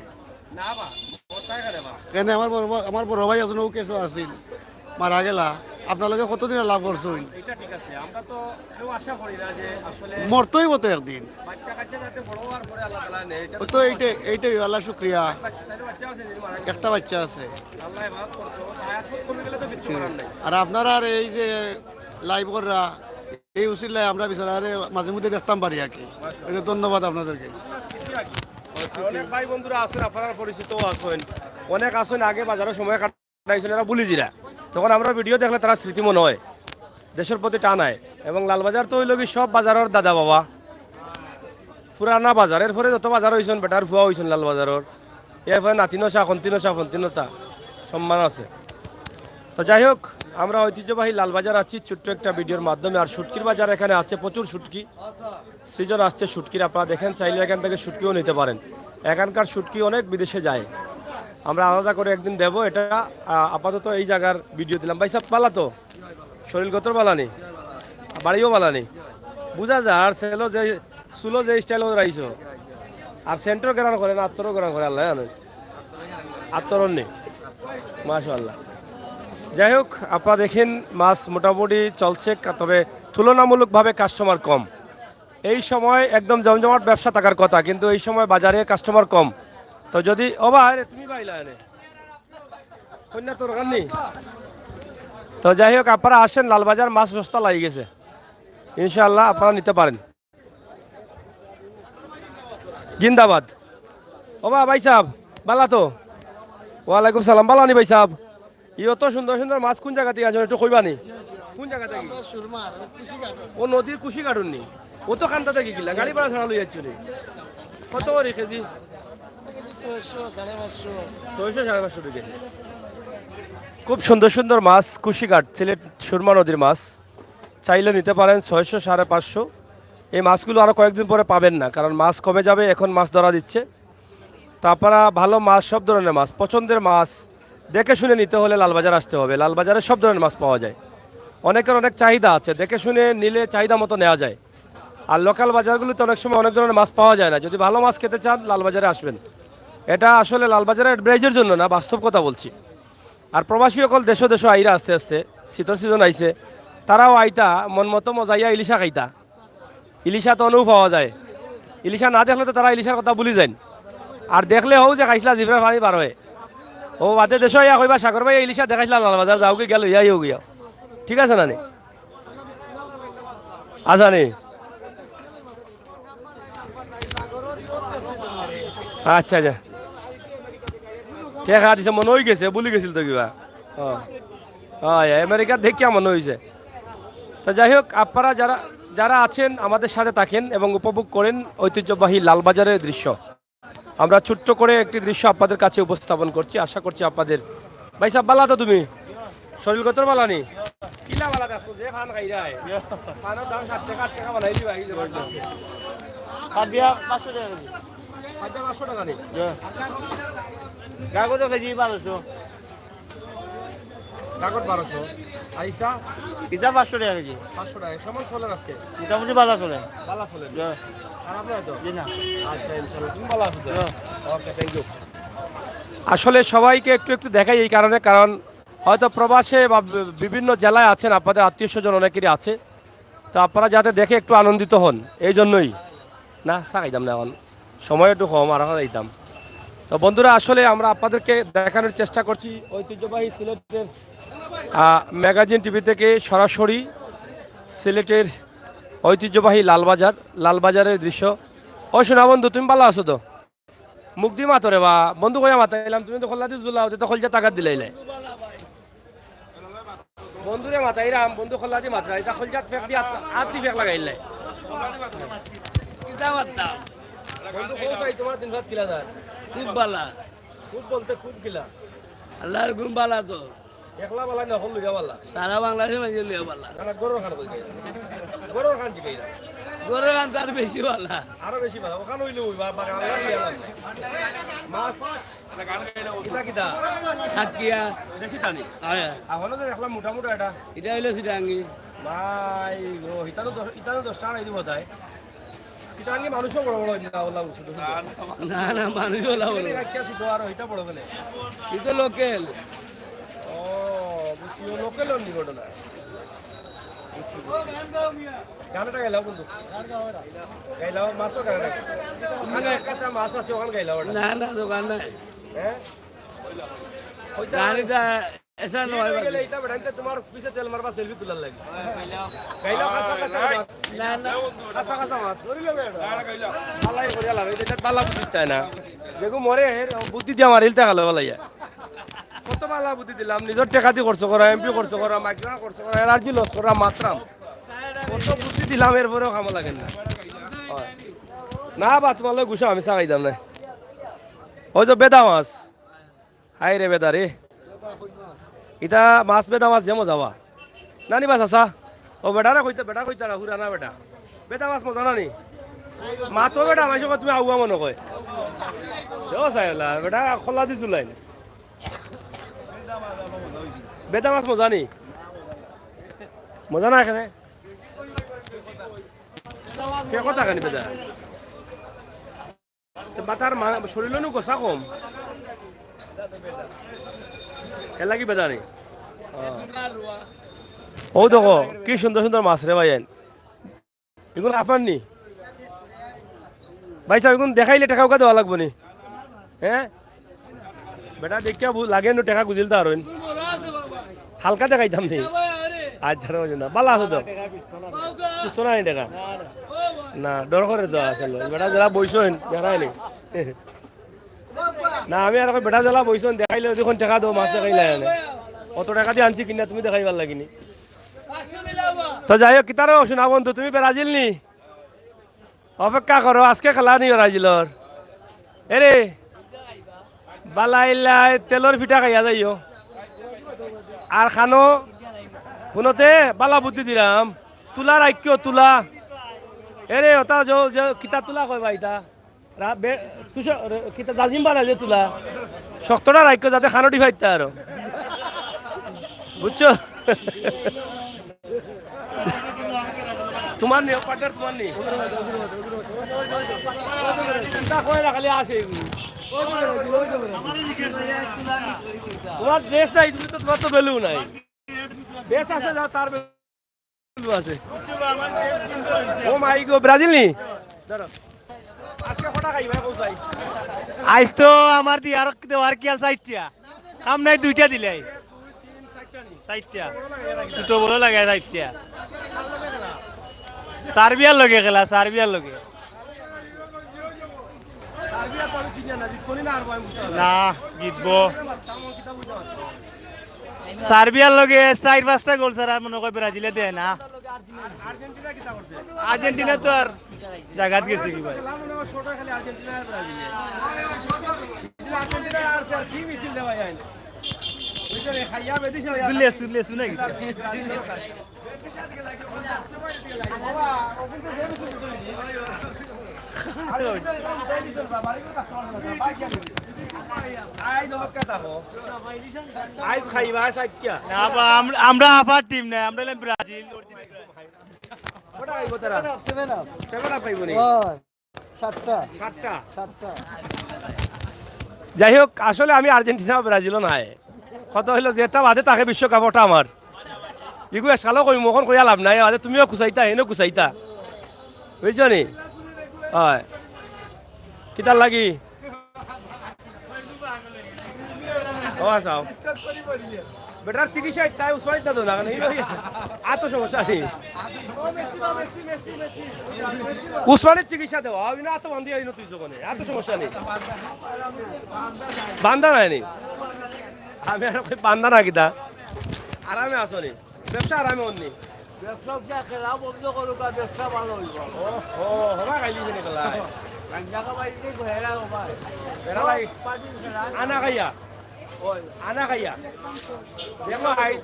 না বা, কথা কেনে বা? কেনে আমার বড় ভাই, আমার বড় ভাই আছে, ও কেসও আছিল, মারা গেলা। আপনার লগে কতদিন লাভ করছইন? এটা ঠিক আছে, আমরা তো কেউ আশা করি না যে আসলে মরতই মতো একদিন। বাচ্চা কাচ্চা যাতে বড় হওয়ার পরে আল্লাহ তাআলা নেয়, এটা তো তো এইটাই, এইটাই আল্লাহ শুক্রিয়া। বাচ্চা, তাহলে বাচ্চা আছে যদি মারা গেছে। একটা বাচ্চা আছে। আল্লাহ হেফাজত করতো, হায়াত কমে গেলে তো কিচ্ছু করার নাই। আর আপনারা আর এই যে live কররা, এই উসিলায় আমরা বেচারারে মাঝে মধ্যে দেখতাম পারি আর কি। এটা ধন্যবাদ আপনাদেরকে। আর অনেক ভাই বন্ধুরা আছেন, আপনারা পরিচিত আছেন, অনেক আছেন আগে বাজারে সময় কাটাইছেন, এরা ভুলি যিরা। তখন আমরা ভিডিও দেখলে তারা স্মৃতি মনে হয়, দেশের প্রতি টান আয়। এবং লালবাজার তো অইল কি সব বাজারের দাদা বাবা, পুরানা বাজার, এরপরে যত বাজার হইছেন বেটার ফুয়া হইছেন লালবাজারের, এরপরে নাতিনশা, কন্তিনশা, ফন্তিনতা সম্মান আছে। তো যাই হোক, আমরা ঐতিহ্যবাহী লালবাজার আছি ছোট্ট একটা ভিডিওর মাধ্যমে। আর শুটকির বাজার এখানে আছে, প্রচুর শুটকি, সিজন আসছে শুটকির। আপনারা দেখেন, চাইলে এখান থেকে শুটকিও নিতে পারেন। এখানকার শুটকি অনেক বিদেশে যায়, আমরা আলাদা করে একদিন দেব এটা। আহ, আপাতত এই জায়গার ভিডিও দিলাম। ভাই সাহেব, ভালা তো? শরীর গতর ভালা নি? বাড়িও ভালা নি? বুঝা যায়, আর সেলো যে, চুলো যে স্টাইল ওদের আইছো। আর সেন্টর গ্রান করে না, আত্মরও গ্রান করে, আল্লাহ জানে। আত্মরণ নেই। মাশাআল্লাহ। যাই হোক, আপনারা দেখেন, মাছ মোটামুটি চলছে, কা-, তবে তুলনামূলকভাবে কাস্টমার কম। এই সময় একদম জমজমাট ব্যবসা থাকার কথা, কিন্তু এই সময় বাজারে কাস্টমার কম। তো যদি, ও ভাই রে, তুমি পাইলা এনে? কন্যা তোর কান্নি? তো যাই হোক, আপনারা আসেন, লালবাজার মাছ সস্তা লাগি গেছে, ইনশাআল্লাহ আপনারা নিতে পারেন। জিন্দাবাদ। ও বা ভাই সাহেব, ভালা তো? ওয়ালাইকুম সালাম, ভালা নি ভাই সাহেব? ই অত সুন্দর সুন্দর মাছ কোন জাগা থাকি আনছইন, একটু কইবা নি? কোন জাগা থাকি? ও নদীর কুশি কাটুন নি? ও তো কান্দা থাকি কিলা, গাড়ি ভাড়া ছাড়া লই যাচ্ছ নি? কত করি কেজি? ছয়শো, সাড়ে পাঁচশো। খুব সুন্দর সুন্দর মাছ, কুশিঘাট, সিলেট সুরমা নদীর মাছ। চাইলে নিতে পারেন ছয়শো, সাড়ে পাঁচশো। এই মাছগুলো আরও কয়েকদিন পরে পাবেন না, কারণ মাছ কমে যাবে। এখন মাছ ধরা দিচ্ছে। তো আপনারা ভালো মাছ, সব ধরনের মাছ, পছন্দের মাছ দেখে শুনে নিতে হলে লালবাজার আসতে হবে। লালবাজারে সব ধরনের মাছ পাওয়া যায়। অনেকের অনেক চাহিদা আছে, দেখে শুনে নিলে চাহিদা মতো নেওয়া যায়। আর লোকাল বাজারগুলোতে অনেক সময় অনেক ধরনের মাছ পাওয়া যায় না। যদি ভালো মাছ খেতে চান, লালবাজারে আসবেন। এটা আসলে লালবাজারের অ্যাডভার্টাইজের জন্য না, বাস্তব কথা বলছি। আর প্রবাসী অকল দেশো দেশো আইরা আস্তে আস্তে, শীতর সিজন আইছে, তারাও আইতা মন মতো মজাইয়া ইলিশা খাইতা। ইলিশা তো অনেও পাওয়া যায়। ইলিশা না দেখলে তো তারা ইলিশার কথা ভুলি যাইন। আর দেখলে হউ যে খাইছলা জিভরার পানি বার অয়। ও বাদে দেশো আইয়া কইবা, "সাগর ভাই ইলিশা দেখাইছলা লালবাজার, যাও কি গেল, ইয়াই হো গিয়া।" ঠিক আছে না নি? আচ্ছা নি? আচ্ছা, আচ্ছা। টেকা দিছে, মনো অই গেছে, ভুলি গেছিল তো কিবা। ও। হয়, আমেরিকা দেখিয়া মনো অইছে। তো যাই হোক, আপনারা যারা, যারা আছেন, আমাদের সাথে থাকেন এবং উপভোগ করেন ঐতিহ্যবাহী লালবাজারের দৃশ্য। আমরা ছোট্ট করে একটি দৃশ্য আপনাদের কাছে উপস্থাপন করছি, আশা করছি আপনাদের। ভাই সাহেব, বালা তো তুমি? শরীর গতর বালা নি? কিলা বালা দেখো, যে পান খাইরায়। পানর দাম সাত টেকা, আট টেকা বানাই দিবা, এই যে বাজার। সাদিয়া পাঁচশো টেকা কেজি। সাদিয়া পাঁচশো টেকা নি? গাগর কেজি বারোশো। গাগর বারোশো। আর ইসা? ইসা পাঁচশো টেকা কেজি। পাঁচশো টেকা। কেমন চলের আজকে? মোটামুটি বালা চলে। বালা চলের? জি। খারাপ নায় তো? জি না। আচ্ছা, ইনশাআল্লাহ। তুমি বালা আছো তো? জি। ওকে, thank you। আসলে সবাইকে একটু একটু দেখাই এই কারণে, কারণ হয়তো প্রবাসে বা বি-, বিভিন্ন জেলায় আছেন, আপনাদের আত্মীয় স্বজন অনেকেরই আছে। তো আপনারা যাতে দেখে একটু আনন্দিত হন, এই জন্যই। না, চা খাইতাম না এখন, সময় একটু কম, আর এখন যাইতাম। তো বন্ধুরা, আসলে আমরা আপনাদেরকে দেখানোর চেষ্টা করছি ঐতিহ্যবাহী সিলেটের, আহ, ম্যাগাজিন টিভি থেকে সরাসরি সিলেটের ঐতিহ্যবাহী লালবাজার, লালবাজারের দৃশ্য। ও সোনা বন্ধু, তুমি বালা আছো তো? মুখ দি মাতো রে বা, বন্ধু কইয়া মাতাইলাম, তুমি তো খোল্লা দি জুলাও, তো খোলজা তাকাত দিলাইলে। বন্ধুরে মাতাইরাম, বন্ধু খোল্লা দি মাতরা, ইটা খোলজাত ফেক দি আত, আত দি ফেক লাগাইলে। কিতা মাততাম? বন্ধু, কও চাই তোমার দিন রাত কিলা যায়? খুব বালা। খুব বলতে খুব কিলা? আল্লাহর হুকুম বালা তো। একলা বালা না, হকল লইয়া বালা? সারা বাংলাদেশর মাঝে লইয়া বালা। না, না, গরুর খান কই যায়? গরুর খান জিগাই না। গরুর খান তার বেশি বালা। আরো বেশি বালা। ওখান হইলে ওই বা-, বাগান হইলে আর লাগে। মাছ, কিতা কিতা? সাতকিয়া। দেশি টানি? হ্যাঁ। আর হলো যে দেখলাম মোটা মোটা এটা। এটা হইলো সিটাঙ্গি। ভাই গো, ইটা তো দশ, ইটা তো দশ টাকা নাই দিব তাই। সিটাঙ্গি মানুষও বড় বড় হইলে না, ওলা উঠছে, দশ টাকা। না, না, মানুষ ওলা বড়। সিটাঙ্গি রাখিয়া ছোট আর ওইটা বড় বলে। এটা তো লোকাল। ও, বুঝছি, ও লোকাল অন্য ঘটনা। বুঝছি, বুঝছি। গানটা গাইলাও বন্ধু। গাইলাও, মাছও গান গাইলাও। ওখানে এক কাঁচা মাছ আছে, ওখানে গাইলাও ওটা। না, না, দোকান নাই। হ্যাঁ? ওইটা গাড়িটা এসা নয় বাজে। গেলে এটা বেটাইতে তোমার পিছে তেল মারবা, সেলফি তোলার লাগি। গাইলাও কাঁচা কাঁচা মাছ। না, না। কাঁচা কাঁচা মাছ। আল্লাহ করিয়া লাগে, এটা বালা বুঝতে চায় না। যেগু মরে, এর বুদ্ধি দিয়া মারিল তা খালো বালাইয়া। কত বালা বুদ্ধি দিলাম, নিজর টেকা দি খরচ করা, এমপি খরচ করা, মাইগ্রেন খরচ করা, এনার্জি লস করা, মাতরাম। কত বুদ্ধি দিলাম, এরপরেও কামো লাগে না। হয়। না বা, তোমার লগে গুছা আমি চা খাইতাম না। ওই যে বেদা মাছ। হায় রে বেদা রে। ইটা মাছ, বেদা মাছ যে মজা বা। নানি বা চাচা? ও বেটারে কইতা, বেটা কইতা না, হুরা না বেটা। বেদা মাছ মজা না নি? মাতো বেটা, মাইনষে কয় তুমি আউয়া মনো কয়। দেও চাই ওলা, বেটা খোল্লা দি জুলাই না। বেদা মাছ মজা নি? মজা না এখানে? কে কথা খানি বেদা? তো মাথার মা-, শরীর নু গোসা কম। এর লাগি বেদা নি? ও। ও দেখো, কি সুন্দর সুন্দর মাছ রে ভাই। এগুন আপনার নি? ভাই সাহেব, এগুন দেখাইলে টেকা উকা দেওয়া লাগবো নি? হ্যাঁ? বেটা দেখিয়া বু-, লাগে নু টেকা গুজিল তো আর হইন। হালকা দেখাইতাম নি? আচ্ছা, রোজ না। বালা আছো তো? সুস্থ না নি টেকা? না, ডর করে তো আসলে। বেটা যারা বইছইন, যারা নি। না, আমি আর কই বেটা যারা বইছইন, দেখাইলে যখন টেকা দেবো, মাছ দেখাইলে আনে। অত টেকা দি আনছি কিনা তুমি দেখাইবার লাগি নি। তো যাই হোক, কিতারও শুনা বন্ধু, তুমি ব্রাজিল নি? অপেক্ষা করো, আজকে খেলা নি ব্রাজিলর। এরে, বালাইলাই তেলর পিঠা খাইয়া যাইও। আর খানো, হুনতে বালা বুদ্ধি দিলাম। তুলা রাখিও, তুলা। এরে, ওটা যে, যে কিতা তুলা কয় বা ইতা? রা-, বে-, তুষা-, রে, কিতা জাজিম বানায় যে তুলা? শক্তটা রাখিও যাতে খানো ডিভাইডটা আরো। বুঝছো? তোমার নি, ও পার্টনার তোমার নি। চিন্তা করে না, খালি আসে এগুলো। তোমার ড্রেস নাই, তুমি তো, তোমার তো ভ্যালু নাই। ড্রেস আছে, যাও, তার ভ্যালু আছে। ও মাই গো, ব্রাজিল নি? ধরো। আজকে কটা খাইবা, কোথায়? আইজ তো আমার দিয়ার, দেওয়ার কি আর চাইরটা। কাম নাই, দুইটা দিলাই। চাইরটা। ছোট বড় লাগে চাইরটা। সার্বিয়ার লগে খেলা, সার্বিয়ার লগে। না, জিতবো। সার্বিয়ার লগে চাইর পাঁচটা গোল ছাড়া মনে হয় ব্রাজিলে দেয় না। আর্জেন্টিনা তো আর জাগাত গেছে কি ভাই? লেসু, লেসু নাকি? আইজ খাইবা চাইরটা। না বা, আমরা, আমরা আপার টিম নাই, আমরা হইলাম ব্রাজিল। কটা খাইবো তারা? Seven up, seven up. Seven up খাইবো নি? ওই, সাতটা। সাতটা? সাতটা। যাই হোক, আসলে আমি আর্জেন্টিনা, ব্রাজিলও নাই। কথা হইলো, যেটা বাদে থাকে বিশ্বকাপ, ওটা আমার। ইগু একসালও কইমু, অখন কইয়া লাভ নাই। বাদে তুমিও কুচাইতা, হেনও কুচাইতা। বুঝছো নি? হয়। কিতার লাগি? ও, চাও। বেটার চিকিৎসা তাই উসমানিত না তো না, কারণ এই লোকে এত সমস্যা নেই। উসমানের চিকিৎসা দেওয়া, আমি না এত বান্ধি আইনো তুই যখন, এত সমস্যা নেই। বান্ধা নাই নি? আমি আর কই বান্ধা না কিতা? আরামে আছো নি? ব্যবসা আরামে অন্নি? ব্যবসা যা খেলা বন্ধ করুক আর ব্যবসা ভালো হইব। ও, ও, হবা খাইলি যে খেলা। গাঞ্জা খাবাই যে ঘেরা হবা। এরা ভাই, পার্টি খেলা। আনা খাইয়া। ওই। আনা খাইয়া। দেখো আইজ,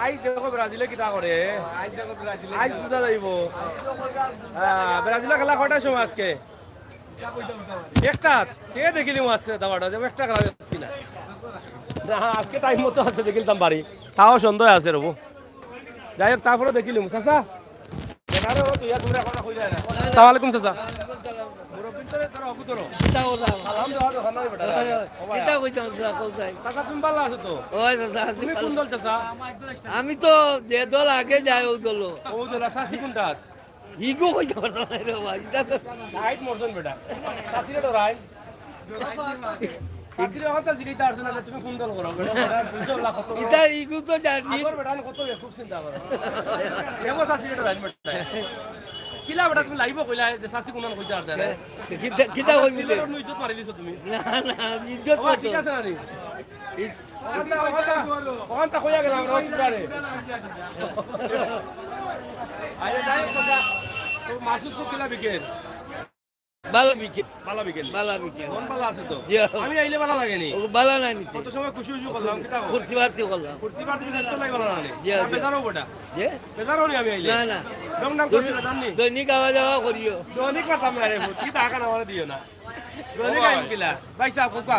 আইজ দেখো ব্রাজিলে কিতা করে। আইজ দেখো ব্রাজিলে আইজ কিতা বুঝা যাইব। আইজ দেখো যা হ্যাঁ, ব্রাজিলের খেলা কয়টার সময় আজকে? একটা, কে দেখিলি আজকে দাবাটা, যে একটা খেলা দেখছি না। না, আজকে টাইম মতো আছে, দেখিলতাম বাড়ি। তাও সন্দেহ আছে রবো। যাই হোক, তারপরে দেখিলিম। চাচা, বেটারে ও তুই আর তোমরা এখন কই যায় না। আসসালামু আলাইকুম চাচা। মুরব্বির তোরে তোরা অগু ধরো। কিতা করলাম? আলহামদুলিল্লাহ, দোকান নাই বেটা। ওই, ওই, ও ভাই। কিতা কইতাম চাচা, কও চাই? চাচা, তুমি ভালা আছো তো? ওই চাচা, আছি ওই ভালা। কোন দল চাচা? আমি তো যে দল আগে যায়, ওই দল। ও দল, চাচি কোনটা? ইগু কইতে পারতাম না রে ভাই, ইটা তো রাইট মরজন বেটা। চাচিরে তো রাইট। চাচিরে হতা জিগাইতা পারছো না যে তুমি কোন দল করো? বেটা, বেটা, বুঝছো না কত বড়? ইটা ইগু তো জানি। আগর বেটা, আমি কত খুব চিন্তা করো। দেখো চাচিরে তো রাইট বেটা। কিলা বেটা, তুমি লাইভও কইলা যে চাচি কোন দল কইতে পারতে না। কিতা, কিতা আমার কইবি রে? সিলেটর নু ইজ্জত মারি দিছো তুমি। না, না, ইজ্জত ও, করতো। ঠিক আছে না রে? ই- ওখানটা, ওখানটা, ওখানটা কইয়া গেলাম, ওখানটা রে। আরে, যাই হোক, চাচা, তো মাসুদ তো কিলা বিকেল? বালা বিকেল। বালা বিকেল। বালা বিকেল। মন বালা আছে তো? জি। আমি আইলে বালা লাগে নি? ও বালা নাই নিতে। কত সময় খুশি খুশি করলাম, কিতা কও? ফুর্তি ফার্তি করলাম। ফুর্তি ফার্তি করতে তো লাগে বালা লাগে। জি, আর জি। বেজারও বেটা। জি? বেজারও নি আমি আইলে। না, না। রং নাম করছি না, জাননি? দৈনিক আওয়া যাওয়া করিও। দৈনিক পাতাম না রে, ফুর্তি টাকা না আমারে দিও না। দৈনিক ও ভাই। আইন কিলা? ভাই সাহেব, কোকা।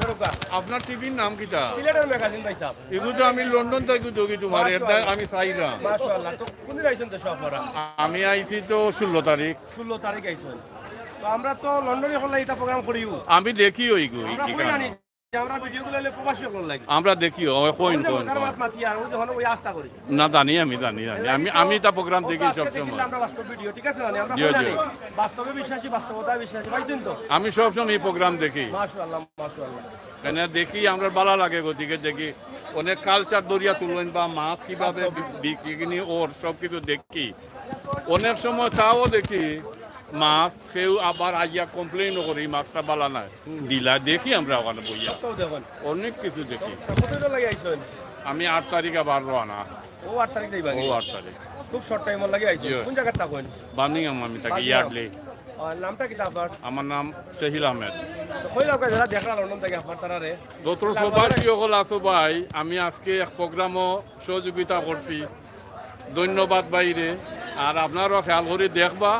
কোকা। আপনার টিভির নাম কিতা? সিলেটের ম্যাগাজিন ভাই সাহেব। এগু তো আমি লন্ডন থাকি দেখি তোমার, মাশাআল্লাহ। এর দায় আমি চাইলাম। মাশাআল্লাহ। তো কোন দিন আইছেন দেশো আপনারা? আমি আইছি তো ষোলো তারিখ। ষোলো তারিখ আইছেন। তো আমরা তো লন্ডনে এখন ইটা প্রোগ্রাম করিও। আমি দেখি ওই গো, আমরা এই কই জানি যে আমরা ভিডিও গুলো হলে প্রবাসী হকল লাগে। আমরা দেখি, ওই কইন, ওই কইন, মজার কইন। মাত মাতি আর ওই যখন ওই আস্থা করি। না, জানি আমি, জানি, জানি। আমি, তো আমি তা প্রোগ্রাম ও তো দেখি আজকে সব দেখিলে সময়। আমরা বাস্তব ভিডিও, ঠিক আছে না? আমরা জি, কই জি। জানি? বাস্তবে বিশ্বাসী, বাস্তবতায় বিশ্বাসী। পাইছেন তো? আমি সব সময় এই প্রোগ্রাম দেখি। মাশাআল্লাহ, মাশাআল্লাহ। কেন দেখি, আমরা ভালা লাগে, গতিকে দেখি। অনেক কালচার ধরিয়া তুলেন বা মাছ কিভাবে বাস্তব। বি-, বিক্রি কিনি ওর সব কিছু দেখি। অনেক সময় তাও দেখি মাছ, কেউ আবার আইয়া কমপ্লেইনও করি, "মাছটা ভালা নাই।" হুম। দিলা দেখি আমরা ওখানে বইয়া। তো দেখুন। অনেক কিছু দেখি। তো কত দূর লাগে আইছেন? আমি আট তারিখ আবার রওনা। ও আট তারিখ যাইবা ও নি? আট তারিখ। খুব শর্ট টাইম লাগি আইছো। ইয়ে। কোন জায়গার থাকইন? বার্মিংহাম, আমি থাকি বার্মিংহাম। ইয়ার্ডলি। আর নামটা কিতা আপনার? আমার নাম সেহিল আহমেদ। তো কই লাগবে যারা দেখরা লন্ডন থাকি আপনার তারারে? যত প্রবাসী অকল আছো ভাই, আমি আজকে এক প্রোগ্রামও সহযোগিতা করছি, ধন্যবাদ ভাইরে। আর আপনারাও খেয়াল করি দেখবা,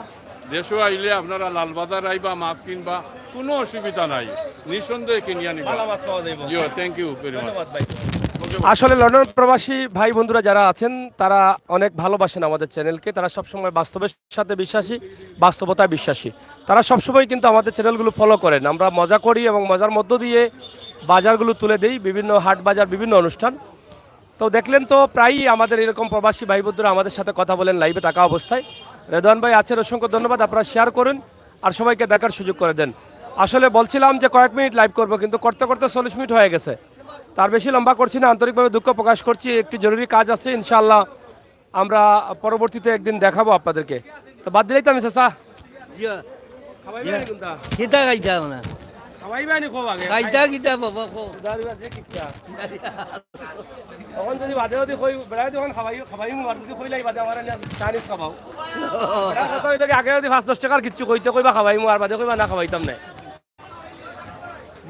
দেশো আইলে আপনারা লালবাজার আইবা, মাছ কিনবা, কোনো অসুবিধা নাই, নিঃসন্দেহে কিনিয়া নিবা। ভালা মাছ পাওয়া যাইব। ইয়ো, থ্যাংক ইউ ভেরি মাচ। ধন্যবাদ ভাই। আসলে লন্ডন প্রবাসী ভাই বন্ধুরা যারা আছেন, তারা অনেক ভালোবাসেন আমাদের চ্যানেলকে। তারা সবসময় বাস্তবের সাথে বিশ্বাসী, বাস্তবতায় বিশ্বাসী। তারা সবসময় কিন্তু আমাদের চ্যানেলগুলো ফলো করেন। আমরা মজা করি এবং মজার মধ্য দিয়ে বাজারগুলো তুলে দেই, বিভিন্ন হাট বাজার, বিভিন্ন অনুষ্ঠান। তো দেখলেন তো, প্রায়ই আমাদের এরকম প্রবাসী ভাই বন্ধুরা আমাদের সাথে কথা বলেন লাইভে থাকা অবস্থায়। রেদওয়ান ভাই আছেন, অসংখ্য ধন্যবাদ। আপনারা শেয়ার করুন আর সবাইকে দেখার সুযোগ করে দেন। আসলে বলছিলাম যে কয়েক মিনিট লাইভ করব, কিন্তু করতে করতে চল্লিশ মিনিট হয়ে গেছে। তার বেশি লম্বা করছি না, আন্তরিকভাবে দুঃখ প্রকাশ করছি, একটি জরুরি কাজ আছে। ইনশাআল্লাহ আমরা পরবর্তীতে একদিন দেখাবো আপনাদেরকে। তো বাদ দিলেই তো আমি চাচা। খাবাইবা নি কোনটা? কিতা খাইতা না? খাবাইবা নি কও আগে। খাইতা কিতা বাবা কো? দারু আছে কিতা? এখন যদি বাদে যদি কই বেড়াই দোকান খাবাই খাবাই মুয়ার যদি কইলাই বাদে আমার চাইনিজ খাবাও। বেড়া কথা হইলে কি আগে যদি পাঁচ দশ টাকার কিচ্ছু কইতে কইবা খাবাই মুয়ার বাদে কইবা না খাবাইতাম না।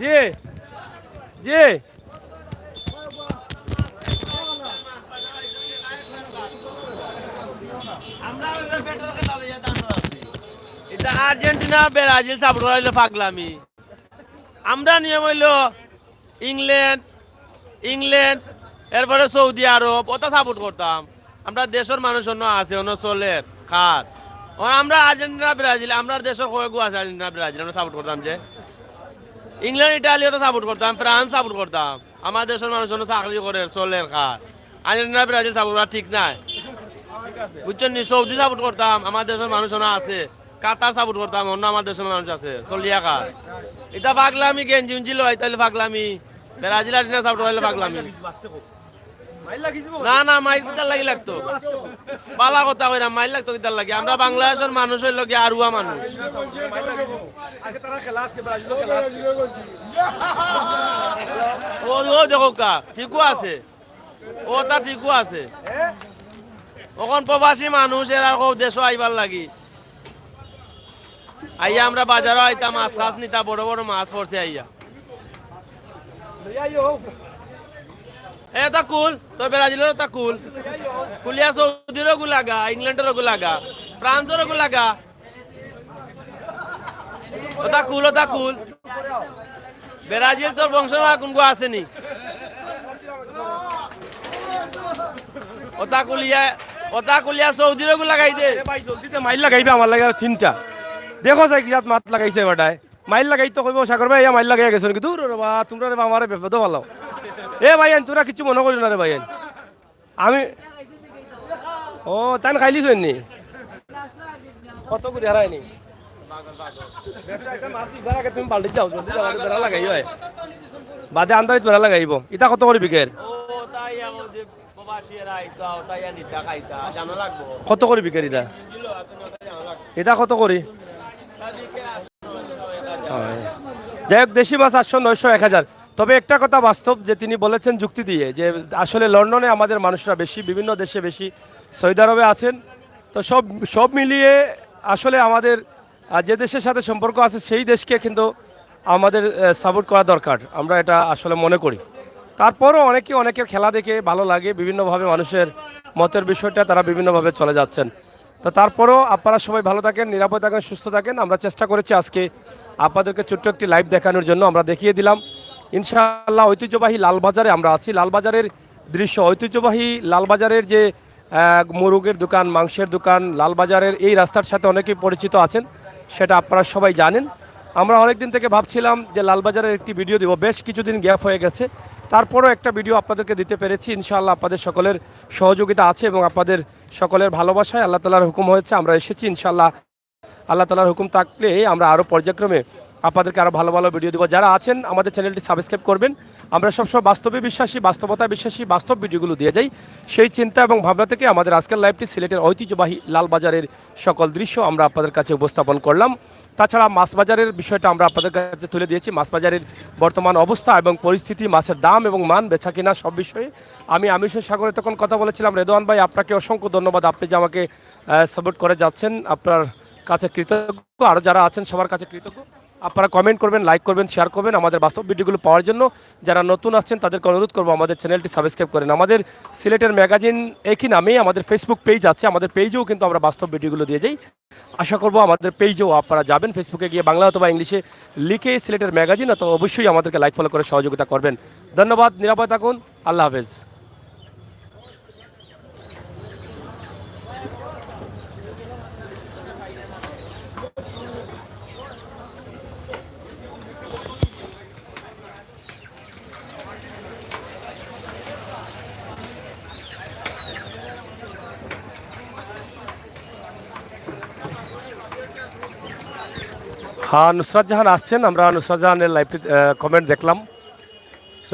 জি জি। এটা আর্জেন্টিনা ব্রাজিল সাপোর্ট করা হইলো পাগলামি। আমরা নিয়ম হইলো ইংল্যান্ড, ইংল্যান্ড, এরপরে সৌদি আরব, ওটা সাপোর্ট করতাম। আমরা দেশের মানুষ অন্য আছে, অন্য চলের খার। আর আমরা আর্জেন্টিনা ব্রাজিল, আমরা দেশের কয়েকগু আছে আর্জেন্টিনা ব্রাজিল, আমরা সাপোর্ট করতাম যে ইংল্যান্ড ইটালি ওটা সাপোর্ট করতাম, ফ্রান্স সাপোর্ট করতাম। আমার দেশের মানুষ অন্য চাকরি করে চলের খার। আর্জেন্টিনা ব্রাজিল সাপোর্ট করা ঠিক নাই, বুঝছেন নি? সৌদি সাপোর্ট করতাম, আমার দেশের মানুষ অন্য আছে। কাতার সাপোর্ট করতাম, অন্য আমার দেশের মানুষ আছে, চলিয়া খার। এটা পাগলামি, গেঞ্জি উঞ্জি লয় তাহলে পাগলামি, ব্রাজিল আর্জেন্টিনা সাপোর্ট করলে পাগলামি। না না, মাইর কিতার লাগি লাগতো? বালা কথা কইরা মাইর লাগতো কিতার লাগি? আমরা বাংলাদেশের মানুষ হইল গিয়া আরুয়া মানুষ। ও ও দেখো কা, ঠিকও আছে, ওটা ঠিকও আছে। অখন প্রবাসী মানুষ এরা কও দেশো আইবার লাগি। আইয়া আমরা বাজারো আইতাম, মাছ খাস নিতা, বড় বড় মাছ পড়ছে আইয়া। এ, ওটা কুল, তো ব্রাজিলের ওটা কুল। কুলিয়া সৌদির ওগু লাগা, ইংল্যান্ডের ওগু লাগা, ফ্রান্সের ওগু লাগা। ওটা কুল, ওটা কুল। ব্রাজিল তোর বংশ না কোনগু আছে নি? ওটা কুলিয়া, ওটা কুলিয়া সৌদির ওগু লাগাই দে। ভাই জলদি দে, মাইর লাগাইবে আমার লাগি আর তিনটা। দেখো চাই কিজাত মাত লাগাইছে বেটায়। মাইর লাগাইতো কইবো, সাগর ভাই, ইয়া মাইর লাগাইয়া গেছো নাকি? দূর রে বা, তোমরা রে বা আমারে বিপদো ফালাও। এ ভাইয়াইন, তোমরা কিচ্ছু মনো করিও না রে ভাইয়াইন। আমি, ও, তাইন খাইলিছইন নি? কত করি হারায়নি? ব্যবসা, এটা মাছ বিকবার আগে তুমি বালতি যাও, জলদি যাও, আগে বেড়া লাগাই হয়। বাদে আন্দারিত বেড়া লাগাইবো। ইটা কত করি বিকের? কত করি বিকের ইটা? ইটা কত করি? হয়। যাই হোক, দেশি মাছ আটশো, নয়শো, এক হাজার। তবে একটা কথা বাস্তব যে তিনি বলেছেন যুক্তি দিয়ে যে আসলে লন্ডনে আমাদের মানুষরা বেশি, বিভিন্ন দেশে বেশি, সৌদি আরবে আছেন। তো সব, সব মিলিয়ে আসলে আমাদের, আহ, যে দেশের সাথে সম্পর্ক আছে সেই দেশকে কিন্তু আমাদের, আহ, সাপোর্ট করা দরকার, আমরা এটা আসলে মনে করি। তারপরও অনেকে অনেকের খেলা দেখে ভালো লাগে, বিভিন্নভাবে মানুষের মতের বিষয়টা তারা বিভিন্নভাবে চলে যাচ্ছেন। তো তারপরও আপনারা সবাই ভালো থাকেন, নিরাপদ থাকেন, সুস্থ থাকেন। আমরা চেষ্টা করেছি আজকে আপনাদেরকে ছোট্ট একটি লাইভ দেখানোর জন্য আমরা দেখিয়ে দিলাম। ইনশাআল্লাহ, ঐতিহ্যবাহী লালবাজারে আমরা আছি। লালবাজারের দৃশ্য, ঐতিহ্যবাহী লালবাজারের যে, আহ, মুরগের দোকান, মাংসের দোকান, লালবাজারের এই রাস্তার সাথে অনেকেই পরিচিত আছেন, সেটা আপনারা সবাই জানেন। আমরা অনেক দিন থেকে ভাবছিলাম যে লালবাজারের একটি ভিডিও দিব, বেশ কিছুদিন গ্যাপ হয়ে গেছে, তারপরও একটা ভিডিও আপনাদেরকে দিতে পেরেছি। ইনশাআল্লাহ, আপনাদের সকলের সহযোগিতা আছে এবং আপনাদের সকলের ভালোবাসায় আল্লাহ তাআলার হুকুম হয়েছে আমরা এসেছি। ইনশাআল্লাহ, আল্লাহ তাআলার হুকুম থাকলে আমরা আরও পর্যায়ক্রমে আপনাদেরকে আরও ভালো ভালো ভিডিও দিব। যারা আছেন, আমাদের চ্যানেলটি সাবস্ক্রাইব করবেন। আমরা সবসময় বাস্তবে বিশ্বাসী, বাস্তবতায় বিশ্বাসী, বাস্তব ভিডিওগুলো দিয়ে যাই। সেই চিন্তা এবং ভাবনা থেকে আমাদের আজকের লাইভটি সিলেটের ঐতিহ্যবাহী লালবাজারের সকল দৃশ্য আমরা আপনাদের কাছে উপস্থাপন করলাম। তাছাড়া মাছ বাজারের বিষয়টা আমরা আপনাদের কাছে তুলে দিয়েছি। মাছ বাজারের বর্তমান অবস্থা এবং পরিস্থিতি, মাছের দাম এবং মান, বেচাকেনা, সব বিষয়ে আমি আমির হোসেন সাগর এতক্ষণ কথা বলেছিলাম। রেদওয়ান ভাই, আপনাকে অসংখ্য ধন্যবাদ, আপনি যে আমাকে সাপোর্ট করে যাচ্ছেন, আপনার কাছে কৃতজ্ঞ। আরও যারা আছেন সবার কাছে কৃতজ্ঞ। আপনারা কমেন্ট করবেন, লাইক করবেন, শেয়ার করবেন আমাদের বাস্তব ভিডিওগুলো পাওয়ার জন্য। যারা নতুন আসছেন তাদেরকে অনুরোধ করবো আমাদের চ্যানেলটি সাবস্ক্রাইব করেন। আমাদের সিলেটের ম্যাগাজিন একই নামে আমাদের ফেসবুক পেজ আছে, আমাদের পেজেও কিন্তু আমরা বাস্তব ভিডিওগুলো দিয়ে যাই। আশা করবো আমাদের পেজেও আপনারা যাবেন, ফেসবুকে গিয়ে বাংলা অথবা ইংলিশে লিখে সিলেটের ম্যাগাজিন, অথবা অবশ্যই আমাদেরকে লাইক ফলো করে সহযোগিতা করবেন। ধন্যবাদ, নিরাপদে থাকুন, আল্লাহ হাফেজ। হ্যাঁ, নুসরাত জাহান আসছেন, আমরা নুসরাত জাহানের লাইভ কমেন্ট দেখলাম।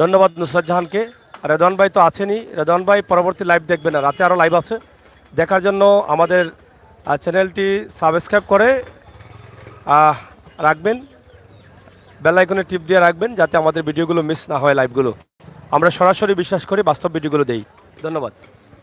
ধন্যবাদ নুসরাত জাহানকে। আর রেদওয়ান ভাই তো আছেনই। রেদওয়ান ভাই পরবর্তী লাইভ দেখবেন না, রাতে আরও লাইভ আছে দেখার জন্য। আমাদের চ্যানেলটি সাবস্ক্রাইব করে আহ, রাখবেন, বেল আইকনে টিপ দিয়ে রাখবেন, যাতে আমাদের ভিডিওগুলো মিস না হয়, লাইভগুলো। আমরা সরাসরি বিশ্বাস করি, বাস্তব ভিডিওগুলো দেই। ধন্যবাদ।